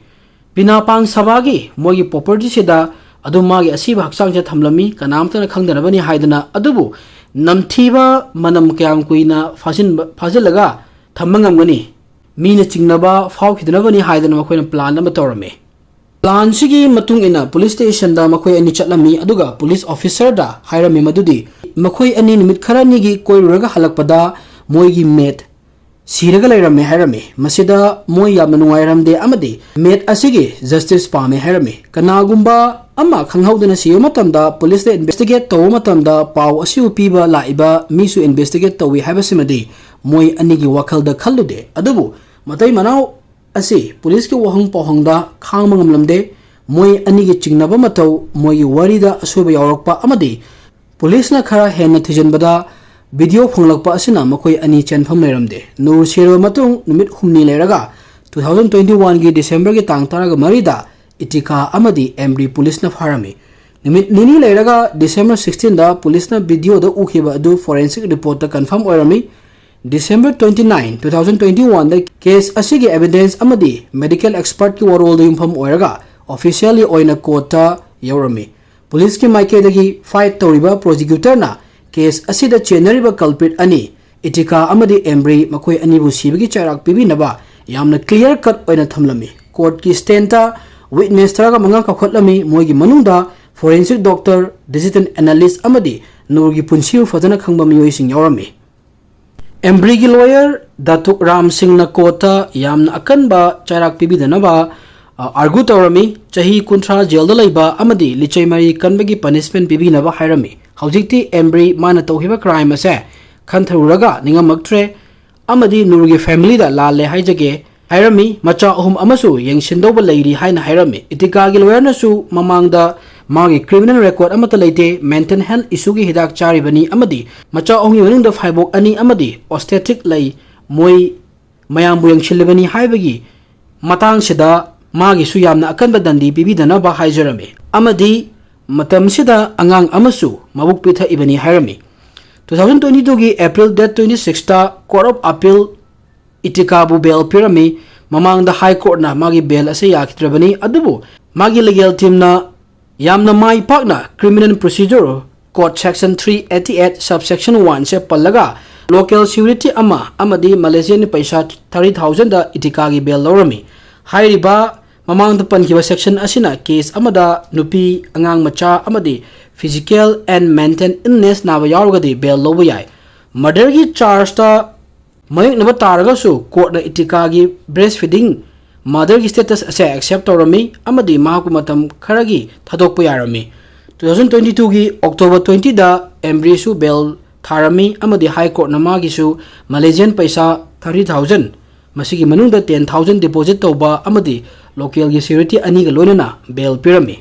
ꯄꯤꯅꯥꯄꯥꯡ ꯁꯚꯥꯒꯤ ꯃꯣꯏꯒꯤ ꯄ꯭ꯔꯣꯄꯔꯇꯤꯁꯤꯗ ꯑꯗꯨꯝ ꯃꯥꯒꯤ ꯑꯁꯤꯕ ꯍꯛꯆꯥꯡꯁꯦ ꯊꯝꯂꯝꯃꯤ, ꯀꯅꯥꯝꯇꯅ ꯈꯪꯗꯅꯕꯅꯤ ꯍꯥꯏꯗꯅ꯫ ꯑꯗꯨꯕꯨ ꯅꯝꯊꯤꯕ ꯃꯅꯝ ꯀꯌꯥꯝ ꯀꯨꯏꯅ ꯐꯥꯖꯤꯟꯕ, ꯐꯥꯖꯤꯜꯂꯒ ꯊꯝꯕ ꯉꯝꯒꯅꯤ? ꯃꯤꯅ ꯆꯤꯡꯅꯕ ꯐꯥꯎꯈꯤꯗꯅꯕꯅꯤ ꯍꯥꯏꯗꯅ ꯃꯈꯣꯏꯅ ꯄ꯭ꯂꯥꯟ ꯑꯃ ꯇꯧꯔꯝꯃꯤ꯫ ꯄ꯭ꯂꯥꯟꯁꯤꯒꯤ ꯃꯇꯨꯡ ꯏꯟꯅ ꯄꯨꯂꯤꯁ ꯁ꯭ꯇꯦꯁꯟꯗ ꯃꯈꯣꯏ ꯑꯅꯤ ꯆꯠꯂꯝꯃꯤ, ꯑꯗꯨꯒ ꯄꯨꯂꯤꯁ ꯑꯣꯐꯤꯁꯔꯗ ꯍꯥꯏꯔꯝꯃꯤ ꯃꯗꯨꯗꯤ ꯃꯈꯣꯏ ꯑꯅꯤ ꯅꯨꯃꯤꯠ ꯈꯔꯅꯤꯒꯤ ꯀꯣꯏꯔꯨꯔꯒ ꯍꯜꯂꯛꯄꯗ ꯃꯣꯏꯒꯤ ꯃꯦꯠ ꯁꯤꯔꯒ ꯂꯩꯔꯝꯃꯦ ꯍꯥꯏꯔꯝꯃꯤ꯫ ꯃꯁꯤꯗ ꯃꯣꯏ ꯌꯥꯝꯅ ꯅꯨꯡꯉꯥꯏꯔꯝꯗꯦ ꯑꯃꯗꯤ ꯃꯦꯠ ꯑꯁꯤꯒꯤ ꯖꯁꯇꯤꯁ ꯄꯥꯝꯃꯦ ꯍꯥꯏꯔꯝꯃꯤ꯫ ꯀꯅꯥꯒꯨꯝꯕ ꯑꯃ ꯈꯪꯍꯧꯗꯅ ꯁꯤꯕ ꯃꯇꯝꯗ ꯄꯨꯂꯤꯁꯅ ꯏꯟꯚꯦꯁꯇꯤꯒꯦꯠ ꯇꯧꯕ ꯃꯇꯝꯗ ꯄꯥꯎ ꯑꯁꯤꯕꯨ ꯄꯤꯕ ꯂꯥꯛꯏꯕ ꯃꯤꯁꯨ ꯏꯟꯚꯦꯁꯇꯤꯒꯦꯠ ꯇꯧꯏ ꯍꯥꯏꯕꯁꯤꯃꯗꯤ ꯃꯣꯏ ꯑꯅꯤꯒꯤ ꯋꯥꯈꯜꯗ ꯈꯜꯂꯨꯗꯦ꯫ ꯑꯗꯨꯕꯨ ꯃꯇꯩ ꯃꯅꯥꯎ ꯑꯁꯤ ꯄꯨꯂꯤꯁꯀꯤ ꯋꯥꯍꯪ ꯄꯥꯎꯍꯪꯗ ꯈꯥꯡꯕ ꯉꯝꯂꯝꯗꯦ꯫ ꯃꯣꯏ ꯑꯅꯤꯒꯤ ꯆꯤꯡꯅꯕ ꯃꯇꯧ, ꯃꯣꯏꯒꯤ ꯋꯥꯔꯤꯗ ꯑꯁꯣꯏꯕ ꯌꯥꯎꯔꯛꯄ ꯑꯃꯗꯤ ꯄꯨꯂꯤꯁꯅ ꯈꯔ ꯍꯦꯟꯅ ꯊꯤꯖꯤꯟꯕꯗ ꯚꯤꯗꯤꯑꯣ ꯐꯪꯂꯛꯄ ꯑꯁꯤꯅ ꯃꯈꯣꯏ ꯑꯅꯤ ꯆꯦꯟꯐꯝ ꯂꯩꯔꯝꯗꯦ꯫ ꯅꯨꯔ ꯁꯤꯔꯕ ꯃꯇꯨꯡ ꯅꯨꯃꯤꯠ ꯍꯨꯝꯅꯤ ꯂꯩꯔꯒ two thousand twenty oneꯒꯤ ꯗꯤꯁꯦꯝꯕꯔꯒꯤ ꯇꯥꯡ ꯇꯔꯥꯒ ꯃꯔꯤꯗ ꯏꯇꯤꯀꯥ ꯑꯃꯗꯤ ꯑꯦꯝꯕ꯭ꯔꯤ ꯄꯨꯂꯤꯁꯅ ꯐꯥꯔꯝꯃꯤ꯫ ꯅꯨꯃꯤꯠ ꯅꯤꯅꯤ ꯂꯩꯔꯒ ꯗꯤꯁꯦꯝꯕꯔ sixteenꯗ ꯄꯨꯂꯤꯁꯅ ꯚꯤꯗꯤꯑꯣꯗ ꯎꯈꯤꯕ ꯑꯗꯨ ꯐꯣꯔꯦꯟꯁꯤꯛ ꯔꯤꯄꯣꯔꯠꯇ ꯀꯟꯐꯥꯔꯝ ꯑꯣꯏꯔꯝꯃꯤ꯫ December twenty nine, two thousand twenty oneꯗ ꯀꯦꯁ ꯑꯁꯤꯒꯤ ꯑꯦꯚꯤꯗꯦꯟꯁ ꯑꯃꯗꯤ ꯃꯦꯗꯤꯀꯦꯜ ꯑꯦꯛꯁꯄꯔꯠꯀꯤ ꯋꯥꯔꯣꯜꯗ ꯌꯨꯝꯐꯝ ꯑꯣꯏꯔꯒ ꯑꯣꯐꯤꯁꯤꯌꯦꯜꯂꯤ ꯑꯣꯏꯅ ꯀꯣꯔꯠꯇ ꯌꯧꯔꯝꯃꯤ꯫ ꯄꯨꯂꯤꯁꯀꯤ ꯃꯥꯏꯀꯩꯗꯒꯤ ꯐꯥꯏꯠ ꯇꯧꯔꯤꯕ ꯄ꯭ꯔꯣꯁꯤꯀ꯭ꯌꯨꯇꯔꯅ ꯀꯦꯁ ꯑꯁꯤꯗ ꯆꯦꯟꯅꯔꯤꯕ ꯀꯜꯄ꯭ꯔꯤꯠ ꯑꯅꯤ, ꯏꯇꯤꯀꯥ ꯑꯃꯗꯤ ꯑꯦꯝꯕ꯭ꯔꯤ, ꯃꯈꯣꯏ ꯑꯅꯤꯕꯨ ꯁꯤꯕꯒꯤ ꯆꯩꯔꯥꯛ ꯄꯤꯕꯤꯅꯕ ꯌꯥꯝꯅ ꯀ꯭ꯂꯤꯌꯥꯔ ꯀꯠ ꯑꯣꯏꯅ ꯊꯝꯂꯝꯃꯤ꯫ ꯀꯣꯔꯠꯀꯤ ꯁ꯭ꯇꯦꯟꯗ ꯋꯤꯠꯅꯦꯁ ꯇꯔꯥꯒ ꯃꯉꯥ ꯀꯧꯈꯠꯂꯝꯃꯤ꯫ ꯃꯣꯏꯒꯤ ꯃꯅꯨꯡꯗ ꯐꯣꯔꯦꯟꯁꯤꯛ ꯗꯣꯛꯇꯔ, ꯗꯤꯖꯤꯇꯦꯜ ꯑꯦꯅꯥꯂꯤꯁ ꯑꯃꯗꯤ ꯅꯨꯔꯒꯤ ꯄꯨꯟꯁꯤꯕꯨ ꯐꯖꯅ ꯈꯪꯕ ꯃꯤꯑꯣꯏꯁꯤꯡ ꯌꯥꯎꯔꯝꯃꯤ꯫ ꯑꯦꯝꯕ꯭ꯔꯤꯒꯤ ꯂꯣꯌꯔ ꯗꯥꯇꯨꯛ ꯔꯥꯝ ꯁꯤꯡꯅ ꯀꯣꯔꯠꯇ ꯌꯥꯝꯅ ꯑꯀꯟꯕ ꯆꯩꯔꯥꯛ ꯄꯤꯕꯤꯗꯅꯕ ꯑꯥꯔꯒꯨ ꯇꯧꯔꯝꯃꯤ꯫ ꯆꯍꯤ ꯀꯨꯟꯊ꯭ꯔꯥ ꯖꯦꯜꯗ ꯂꯩꯕ ꯑꯃꯗꯤ ꯂꯤꯆꯩ ꯃꯔꯤ ꯀꯟꯕꯒꯤ ꯄꯅꯤꯁꯃꯦꯟ ꯄꯤꯕꯤꯅꯕ ꯍꯥꯏꯔꯝꯃꯤ꯫ ꯍꯧꯖꯤꯛꯇꯤ ꯑꯦꯝꯕ꯭ꯔꯤ ꯃꯥꯅ ꯇꯧꯈꯤꯕ ꯀ꯭ꯔꯥꯏꯝ ꯑꯁꯦ ꯈꯟꯊꯔꯨꯔꯒ ꯅꯤꯡꯉꯝꯃꯛꯇ꯭ꯔꯦ ꯑꯃꯗꯤ ꯅꯨꯔꯒꯤ ꯐꯦꯃꯤꯂꯤꯗ ꯂꯥꯜꯂꯦ ꯍꯥꯏꯖꯒꯦ ꯍꯥꯏꯔꯝꯃꯤ꯫ ꯃꯆꯥ ꯑꯍꯨꯝ ꯑꯃꯁꯨ ꯌꯦꯡꯁꯤꯟꯗꯧꯕ ꯂꯩꯔꯤ ꯍꯥꯏꯅ ꯍꯥꯏꯔꯝꯃꯤ꯫ ꯏꯇꯤꯀꯥꯒꯤ ꯂꯣꯌꯔꯅꯁꯨ ꯃꯃꯥꯡꯗ ꯃꯥꯒꯤ ꯀ꯭ꯔꯤꯃꯤꯅꯦꯜ ꯔꯦꯀꯣꯔꯗ ꯑꯃꯠꯇ ꯂꯩꯇꯦ, ꯃꯦꯟꯇꯦꯜ ꯍꯦꯜꯊ ꯏꯁꯨꯒꯤ ꯍꯤꯗꯥꯛ ꯆꯥꯔꯤꯕꯅꯤ ꯑꯃꯗꯤ ꯃꯆꯥ ꯑꯍꯨꯝꯒꯤ ꯃꯅꯨꯡꯗ ꯐꯥꯏꯕꯣꯛ ꯑꯅꯤ ꯑꯃꯗꯤ ꯑꯣꯁꯇꯦꯇꯤꯛ ꯂꯩ, ꯃꯣꯏ ꯃꯌꯥꯝꯕꯨ ꯌꯦꯡꯁꯤꯜꯂꯤꯕꯅꯤ ꯍꯥꯏꯕꯒꯤ ꯃꯇꯥꯡꯁꯤꯗ ꯃꯥꯒꯤꯁꯨ ꯌꯥꯝꯅ ꯑꯀꯟꯕ ꯗꯟꯗꯤ ꯄꯤꯕꯤꯗꯅꯕ ꯍꯥꯏꯖꯔꯝꯃꯤ ꯑꯃꯗꯤ ꯃꯇꯝꯁꯤꯗ ꯑꯉꯥꯡ ꯑꯃꯁꯨ ꯃꯕꯨꯛ ꯄꯤꯊꯛꯏꯕꯅꯤ ꯍꯥꯏꯔꯝꯃꯤ꯫ Two thousand twenty twoꯒꯤ April date twenty sixꯇ Court of Appeal ꯏꯇꯤꯀꯥꯕꯨ ꯕꯦꯜ ꯄꯤꯔꯝꯃꯤ꯫ ꯃꯃꯥꯡꯗ ꯍꯥꯏ ꯀꯣꯔꯠꯅ ꯃꯥꯒꯤ ꯕꯦꯜ ꯑꯁꯤ ꯌꯥꯈꯤꯗ꯭ꯔꯕꯅꯤ, ꯑꯗꯨꯕꯨ ꯃꯥꯒꯤ ꯂꯤꯒꯦꯜ ꯇꯤꯝꯅ ꯌꯥꯝꯅ ꯃꯥꯏ ꯄꯥꯛꯅ criminal procedure court section three eighty eight subsection oneꯁꯦ ꯄꯜꯂꯒ ꯂꯣꯀꯦꯜ ꯁꯤꯀ꯭ꯌꯨꯔꯤꯇꯤ ꯑꯃ ꯑꯃꯗꯤ ꯃꯂꯦꯁꯤꯌꯥꯟ ꯄꯩꯁꯥ thirty thousandꯗ ꯏꯇꯤꯀꯥꯒꯤ ꯕꯦꯜ ꯂꯧꯔꯝꯃꯤ꯫ ꯍꯥꯏꯔꯤꯕ ꯃꯃꯥꯡꯗ ꯄꯟꯈꯤꯕ ꯁꯦꯛꯁꯟ ꯑꯁꯤꯅ ꯀꯦꯁ ꯑꯃꯗ ꯅꯨꯄꯤ, ꯑꯉꯥꯡ ꯃꯆꯥ ꯑꯃꯗꯤ physical and mental illness ꯅꯥꯕ ꯌꯥꯎꯔꯒꯗꯤ ꯕꯦꯜ ꯂꯧꯕ ꯌꯥꯏ꯫ ꯃꯔꯗꯔꯒꯤ ꯆꯥꯔꯖꯇ ꯃꯥꯌꯣꯛꯅꯕ ꯇꯥꯔꯒꯁꯨ ꯀꯣꯔꯠꯅ ꯏꯇꯤꯀꯥꯒꯤ ꯕ꯭ꯔꯦꯁ ꯐꯤꯗꯤꯡ ꯃꯥꯗꯔꯒꯤ ꯁ꯭ꯇꯦꯇꯁ ꯑꯁꯦ ꯑꯦꯛꯁꯦꯞ ꯇꯧꯔꯝꯃꯤ ꯑꯃꯗꯤ ꯃꯍꯥꯛꯄꯨ ꯃꯇꯝ ꯈꯔꯒꯤ ꯊꯥꯗꯣꯛꯄ ꯌꯥꯔꯝꯃꯤ꯫ ꯇꯨ ꯊꯥꯎꯖꯟ ꯇ꯭ꯋꯦꯟꯇꯤ ꯇꯨꯒꯤ ꯑꯣꯛꯇꯣꯕꯔ ꯇ꯭ꯋꯦꯟꯇꯤꯗ ꯑꯦꯝꯕ꯭ꯔꯤꯁꯨ ꯕꯦꯜ ꯊꯥꯔꯝꯃꯤ ꯑꯃꯗꯤ ꯍꯥꯏ ꯀꯣꯔꯠꯅ ꯃꯥꯒꯤꯁꯨ ꯃꯂꯦꯁꯤꯌꯥꯟ ꯄꯩꯁꯥ ꯊꯥꯔꯇꯤ ꯊꯥꯎꯖꯟ, ꯃꯁꯤꯒꯤ ꯃꯅꯨꯡꯗ ꯇꯦꯟ ꯊꯥꯎꯖꯟ ꯗꯤꯄꯣꯖꯤꯠ ꯇꯧꯕ ꯑꯃꯗꯤ ꯂꯣꯀꯦꯜꯒꯤ ꯁꯦꯀ꯭ꯌꯨꯔꯤꯇꯤ ꯑꯅꯤꯒ ꯂꯣꯏꯅꯅ ꯕꯦꯜ ꯄꯤꯔꯝꯃꯤ꯫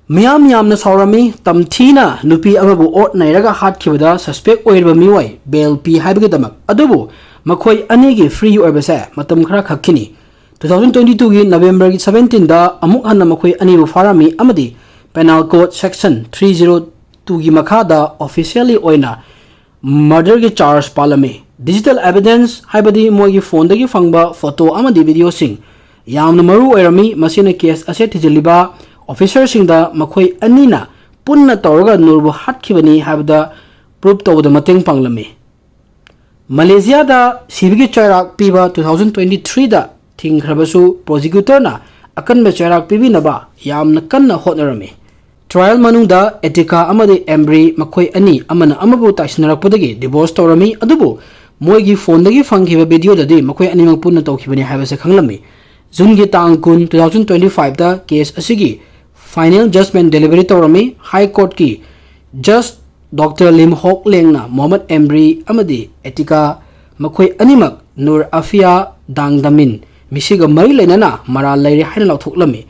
ꯃꯤꯌꯥꯝ ꯌꯥꯝꯅ ꯁꯥꯎꯔꯝꯃꯤ꯫ ꯇꯝꯊꯤꯅ ꯅꯨꯄꯤ ꯑꯃꯕꯨ ꯑꯣꯠ ꯅꯩꯔꯒ ꯍꯥꯠꯈꯤꯕꯗ ꯁꯁꯄꯦꯛ ꯑꯣꯏꯔꯤꯕ ꯃꯤꯑꯣꯏ ꯕꯦꯜ ꯄꯤ ꯍꯥꯏꯕꯒꯤꯗꯃꯛ, ꯑꯗꯨꯕꯨ ꯃꯈꯣꯏ ꯑꯅꯤꯒꯤ ꯐ꯭ꯔꯤ ꯑꯣꯏꯕꯁꯦ ꯃꯇꯝ ꯈꯔ ꯈꯛꯀꯤꯅꯤ꯫ ꯇꯨ ꯊꯥꯎꯖꯟ ꯇ꯭ꯋꯦꯟꯇꯤ ꯇꯨꯒꯤ ꯅꯕꯦꯝꯕꯔꯒꯤ ꯁꯕꯦꯟꯇꯤꯟꯗ ꯑꯃꯨꯛ ꯍꯟꯅ ꯃꯈꯣꯏ ꯑꯅꯤꯕꯨ ꯐꯥꯔꯝꯃꯤ ꯑꯃꯗꯤ penal code section three zero ꯇꯨꯒꯤ ꯃꯈꯥꯗ ꯑꯣꯐꯤꯁꯤꯌꯦꯜꯂꯤ ꯑꯣꯏꯅ ꯃꯔꯗꯔꯒꯤ ꯆꯥꯔꯖ ꯄꯥꯜꯂꯝꯃꯤ꯫ ꯗꯤꯖꯤꯇꯦꯜ ꯑꯦꯚꯤꯗꯦꯟꯁ, ꯍꯥꯏꯕꯗꯤ ꯃꯣꯏꯒꯤ ꯐꯣꯟꯗꯒꯤ ꯐꯪꯕ ꯐꯣꯇꯣ ꯑꯃꯗꯤ ꯚꯤꯗꯤꯑꯣꯁꯤꯡ ꯌꯥꯝꯅ ꯃꯔꯨ ꯑꯣꯏꯔꯝꯃꯤ, ꯃꯁꯤꯅ ꯀꯦꯁ ꯑꯁꯤ ꯊꯤꯖꯤꯜꯂꯤꯕ ꯑꯣꯐꯤꯁꯔꯁꯤꯡꯗ ꯃꯈꯣꯏ ꯑꯅꯤꯅ ꯄꯨꯟꯅ ꯇꯧꯔꯒ ꯅꯨꯔꯕꯨ ꯍꯥꯠꯈꯤꯕꯅꯤ ꯍꯥꯏꯕꯗ ꯄ꯭ꯔꯨꯞ ꯇꯧꯕꯗ ꯃꯇꯦꯡ ꯄꯥꯡꯂꯝꯃꯤ꯫ ꯃꯂꯦꯁꯤꯌꯥꯗ ꯁꯤꯕꯒꯤ ꯆꯩꯔꯥꯛ ꯄꯤꯕ ꯇꯨ ꯊꯥꯎꯖꯟ ꯇ꯭ꯋꯦꯟꯇꯤ ꯊ꯭ꯔꯤꯗ ꯊꯤꯡꯈ꯭ꯔꯕꯁꯨ, ꯄ꯭ꯔꯣꯁꯤꯀ꯭ꯌꯨꯇꯔꯅ ꯑꯀꯟꯕ ꯆꯩꯔꯥꯛ ꯄꯤꯕꯤꯅꯕ ꯌꯥꯝꯅ ꯀꯟꯅ ꯍꯣꯠꯅꯔꯝꯃꯤ꯫ ꯇ꯭ꯔꯥꯌꯦꯜ ꯃꯅꯨꯡꯗ ꯑꯦꯇꯤꯀꯥ ꯑꯃꯗꯤ ꯑꯦꯝꯕ꯭ꯔꯤ ꯃꯈꯣꯏ ꯑꯅꯤ ꯑꯃꯅ ꯑꯃꯕꯨ ꯇꯥꯏꯁꯤꯟꯅꯔꯛꯄꯗꯒꯤ ꯗꯤꯚꯣꯔꯁ ꯇꯧꯔꯝꯃꯤ, ꯑꯗꯨꯕꯨ ꯃꯣꯏꯒꯤ ꯐꯣꯟꯗꯒꯤ ꯐꯪꯈꯤꯕ ꯚꯤꯗꯤꯑꯣꯗꯗꯤ ꯃꯈꯣꯏ ꯑꯅꯤꯃꯛ ꯄꯨꯟꯅ ꯇꯧꯈꯤꯕꯅꯤ ꯍꯥꯏꯕꯁꯤ ꯈꯪꯂꯝꯃꯤ꯫ ꯖꯨꯟꯒꯤ ꯇꯥꯡ ꯀꯨꯟ, ꯇꯨ ꯊꯥꯎꯖꯟ ꯇ꯭ꯋꯦꯟꯇꯤ ꯐꯥꯏꯚꯇ ꯀꯦꯁ ꯑꯁꯤꯒꯤ ꯐꯥꯏꯅꯦꯜ ꯖꯖꯃꯦꯟ ꯗꯦꯂꯤꯚꯔꯤ ꯇꯧꯔꯝꯃꯤ꯫ ꯍꯥꯏ ꯀꯣꯔꯠꯀꯤ ꯖꯖ ꯗꯣꯛꯇꯔ ꯂꯤꯝ ꯍꯣꯛ ꯂꯦꯡꯅ ꯃꯣꯍꯝꯃꯗ ꯑꯦꯝꯕ꯭ꯔꯤ ꯑꯃꯗꯤ ꯑꯦꯇꯤꯀꯥ ꯃꯈꯣꯏ ꯑꯅꯤꯃꯛ ꯅꯨꯔ ꯑꯐꯤꯌꯥ ꯗꯥꯡꯗꯥꯃꯤꯟ, ꯃꯤꯁꯤꯒ ꯃꯔꯤ ꯂꯩꯅꯅ ꯃꯔꯥꯜ ꯂꯩꯔꯦ ꯍꯥꯏꯅ ꯂꯥꯎꯊꯣꯛꯂꯝꯃꯤ꯫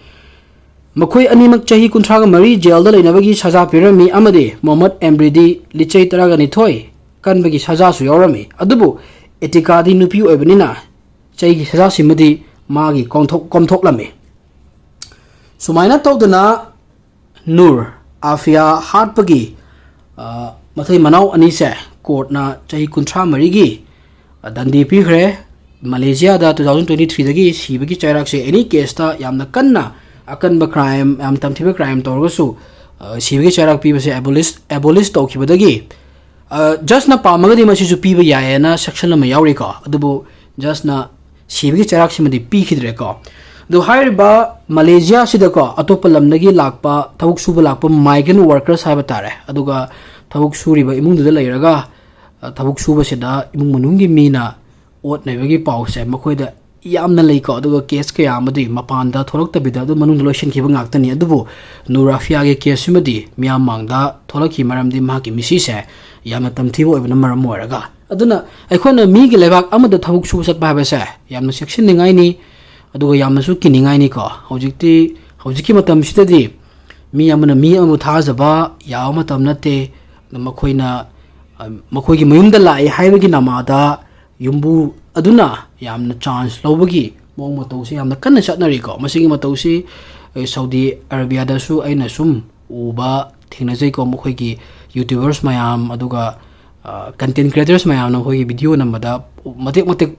ꯃꯈꯣꯏ ꯑꯅꯤꯃꯛ ꯆꯍꯤ ꯀꯨꯟꯊ꯭ꯔꯥꯒ ꯃꯔꯤ ꯖꯦꯜꯗ ꯂꯩꯅꯕꯒꯤ ꯁꯖꯥ ꯄꯤꯔꯝꯃꯤ ꯑꯃꯗꯤ ꯃꯣꯍꯝꯃꯗ ꯑꯦꯝꯕ꯭ꯔꯤꯗꯤ ꯂꯤꯆꯩ ꯇꯔꯥꯒ ꯅꯤꯊꯣꯏ ꯀꯟꯕꯒꯤ ꯁꯖꯥꯁꯨ ꯌꯥꯎꯔꯝꯃꯤ꯫ ꯑꯗꯨꯕꯨ ꯑꯦꯇꯤꯀꯥꯗꯤ ꯅꯨꯄꯤ ꯑꯣꯏꯕꯅꯤꯅ ꯆꯩꯒꯤ ꯁꯖꯥꯁꯤꯃꯗꯤ ꯃꯥꯒꯤ ꯀꯣꯝꯊꯣꯛ-, ꯀꯣꯝꯊꯣꯛꯂꯝꯃꯤ꯫ ꯁꯨꯃꯥꯏꯅ ꯇꯧꯗꯅ ꯅꯨꯔ ꯑꯥꯐꯤꯌꯥ ꯍꯥꯠꯄꯒꯤ, ꯑ, ꯃꯊꯩ ꯃꯅꯥꯎ ꯑꯅꯤꯁꯦ ꯀꯣꯔꯠꯅ ꯆꯍꯤ ꯀꯨꯟꯊ꯭ꯔꯥ ꯃꯔꯤꯒꯤ, ꯑ, ꯗꯟꯗꯤ ꯄꯤꯈ꯭ꯔꯦ꯫ ꯃꯂꯦꯁꯤꯌꯥꯗ ꯇꯨ ꯊꯥꯎꯖꯟ ꯇ꯭ꯋꯦꯟꯇꯤ ꯊ꯭ꯔꯤꯗꯒꯤ ꯁꯤꯕꯒꯤ ꯆꯩꯔꯥꯛꯁꯦ ꯑꯦꯅꯤ ꯀꯦꯁꯇ ꯌꯥꯝꯅ ꯀꯟꯅ ꯑꯀꯟꯕ ꯀ꯭ꯔꯥꯏꯝ, ꯌꯥꯝ ꯇꯝꯊꯤꯕ ꯀ꯭ꯔꯥꯏꯝ ꯇꯧꯔꯒꯁꯨ, ꯑ, ꯁꯤꯕꯒꯤ ꯆꯩꯔꯥꯛ ꯄꯤꯕꯁꯦ ꯑꯦꯕꯣꯂꯤꯁ, ꯑꯦꯕꯣꯂꯤꯁ ꯇꯧꯈꯤꯕꯗꯒꯤ, ꯑ, ꯖꯁꯅ ꯄꯥꯝꯃꯒꯗꯤ ꯃꯁꯤꯁꯨ ꯄꯤꯕ ꯌꯥꯏꯌꯦꯅ ꯁꯦꯛꯁꯟ ꯑꯃ ꯌꯥꯎꯔꯤꯀꯣ꯫ ꯑꯗꯨꯕꯨ ꯖꯁꯅ ꯁꯤꯕꯒꯤ ꯆꯩꯔꯥꯛꯁꯤꯃꯗꯤ ꯄꯤꯈꯤꯗ꯭ꯔꯦꯀꯣ꯫ ꯑꯗꯨ ꯍꯥꯏꯔꯤꯕ ꯃꯂꯦꯁꯤꯌꯥꯁꯤꯗꯀꯣ ꯑꯇꯣꯞꯄ ꯂꯝꯗꯒꯤ ꯂꯥꯛꯄ, ꯊꯕꯛ ꯁꯨꯕ ꯂꯥꯛꯄ ꯃꯥꯏꯒ꯭ꯔꯦꯟ ꯋꯥꯔꯀꯔꯁ ꯍꯥꯏꯕ ꯇꯥꯔꯦ, ꯑꯗꯨꯒ ꯊꯕꯛ ꯁꯨꯔꯤꯕ ꯏꯃꯨꯡꯗꯨꯗ ꯂꯩꯔꯒ, ꯊꯕꯛ ꯁꯨꯕꯁꯤꯗ ꯏꯃꯨꯡ ꯃꯅꯨꯡꯒꯤ ꯃꯤꯅ ꯑꯣꯠ ꯅꯩꯕꯒꯤ ꯄꯥꯎꯁꯦ ꯃꯈꯣꯏꯗ ꯌꯥꯝꯅ ꯂꯩꯀꯣ꯫ ꯑꯗꯨꯒ ꯀꯦꯁ ꯀꯌꯥ ꯑꯃꯗꯤ ꯃꯄꯥꯟꯗ ꯊꯣꯛꯂꯛꯇꯕꯤꯗ ꯑꯗꯨꯝ ꯃꯅꯨꯡꯗ ꯂꯣꯏꯁꯤꯟꯈꯤꯕ ꯉꯥꯛꯇꯅꯤ꯫ ꯑꯗꯨꯕꯨ ꯅꯨꯔ ꯑꯐꯤꯌꯥꯒꯤ ꯀꯦꯁꯁꯤꯃꯗꯤ ꯃꯤꯌꯥꯝ ꯃꯥꯡꯗ ꯊꯣꯛꯂꯛꯈꯤ, ꯃꯔꯝꯗꯤ ꯃꯍꯥꯛꯀꯤ ꯃꯤꯁꯤꯁꯦ ꯌꯥꯝꯅ ꯇꯝꯊꯤꯕ ꯑꯣꯏꯕꯅ ꯃꯔꯝ ꯑꯣꯏꯔꯒ꯫ ꯑꯗꯨꯅ ꯑꯩꯈꯣꯏꯅ ꯃꯤꯒꯤ ꯂꯩꯕꯥꯛ ꯑꯃꯗ ꯊꯕꯛ ꯁꯨꯕ ꯆꯠꯄ ꯍꯥꯏꯕꯁꯦ ꯌꯥꯝꯅ ꯆꯦꯛꯁꯤꯟꯅꯤꯡꯉꯥꯏꯅꯤ, ꯑꯗꯨꯒ ꯌꯥꯝꯅꯁꯨ ꯀꯤꯅꯤꯡꯉꯥꯏꯅꯤꯀꯣ꯫ ꯍꯧꯖꯤꯛꯇꯤ, ꯍꯧꯖꯤꯛꯀꯤ ꯃꯇꯝꯁꯤꯗꯗꯤ ꯃꯤ ꯑꯃꯅ ꯃꯤ ꯑꯃꯕꯨ ꯊꯥꯖꯕ ꯌꯥꯕ ꯃꯇꯝ ꯅꯠꯇꯦ꯫ ꯑꯗ ꯃꯈꯣꯏꯅ, ꯑ, ꯃꯈꯣꯏꯒꯤ ꯃꯌꯨꯝꯗ ꯂꯥꯛꯑꯦ ꯍꯥꯏꯕꯒꯤ ꯅꯃꯥꯗ ꯌꯨꯝꯕꯨ ꯑꯗꯨꯅ ꯌꯥꯝꯅ ꯆꯥꯟꯁ ꯂꯧꯕꯒꯤ ꯃꯑꯣꯡ ꯃꯇꯧꯁꯦ ꯌꯥꯝꯅ ꯀꯟꯅ ꯆꯠꯅꯔꯤꯀꯣ꯫ ꯃꯁꯤꯒꯤ ꯃꯇꯧꯁꯤ, ꯑ, ꯁꯥꯎꯗꯤ ꯑꯔꯥꯕꯤꯌꯥꯗꯁꯨ ꯑꯩꯅ ꯁꯨꯝ ꯎꯕ ꯊꯦꯡꯅꯖꯩꯀꯣ꯫ ꯃꯈꯣꯏꯒꯤ ꯌꯨꯇ꯭ꯌꯨꯕꯔꯁ ꯃꯌꯥꯝ, ꯑꯗꯨꯒ, ꯑ, ꯀꯟꯇꯦꯟ ꯀ꯭ꯔꯤꯌꯦꯇꯔꯁ ꯃꯌꯥꯝꯅ ꯃꯈꯣꯏꯒꯤ ꯚꯤꯗꯤꯑꯣ ꯅꯝꯕꯗ ꯃꯇꯦꯛ ꯃꯇꯦꯛ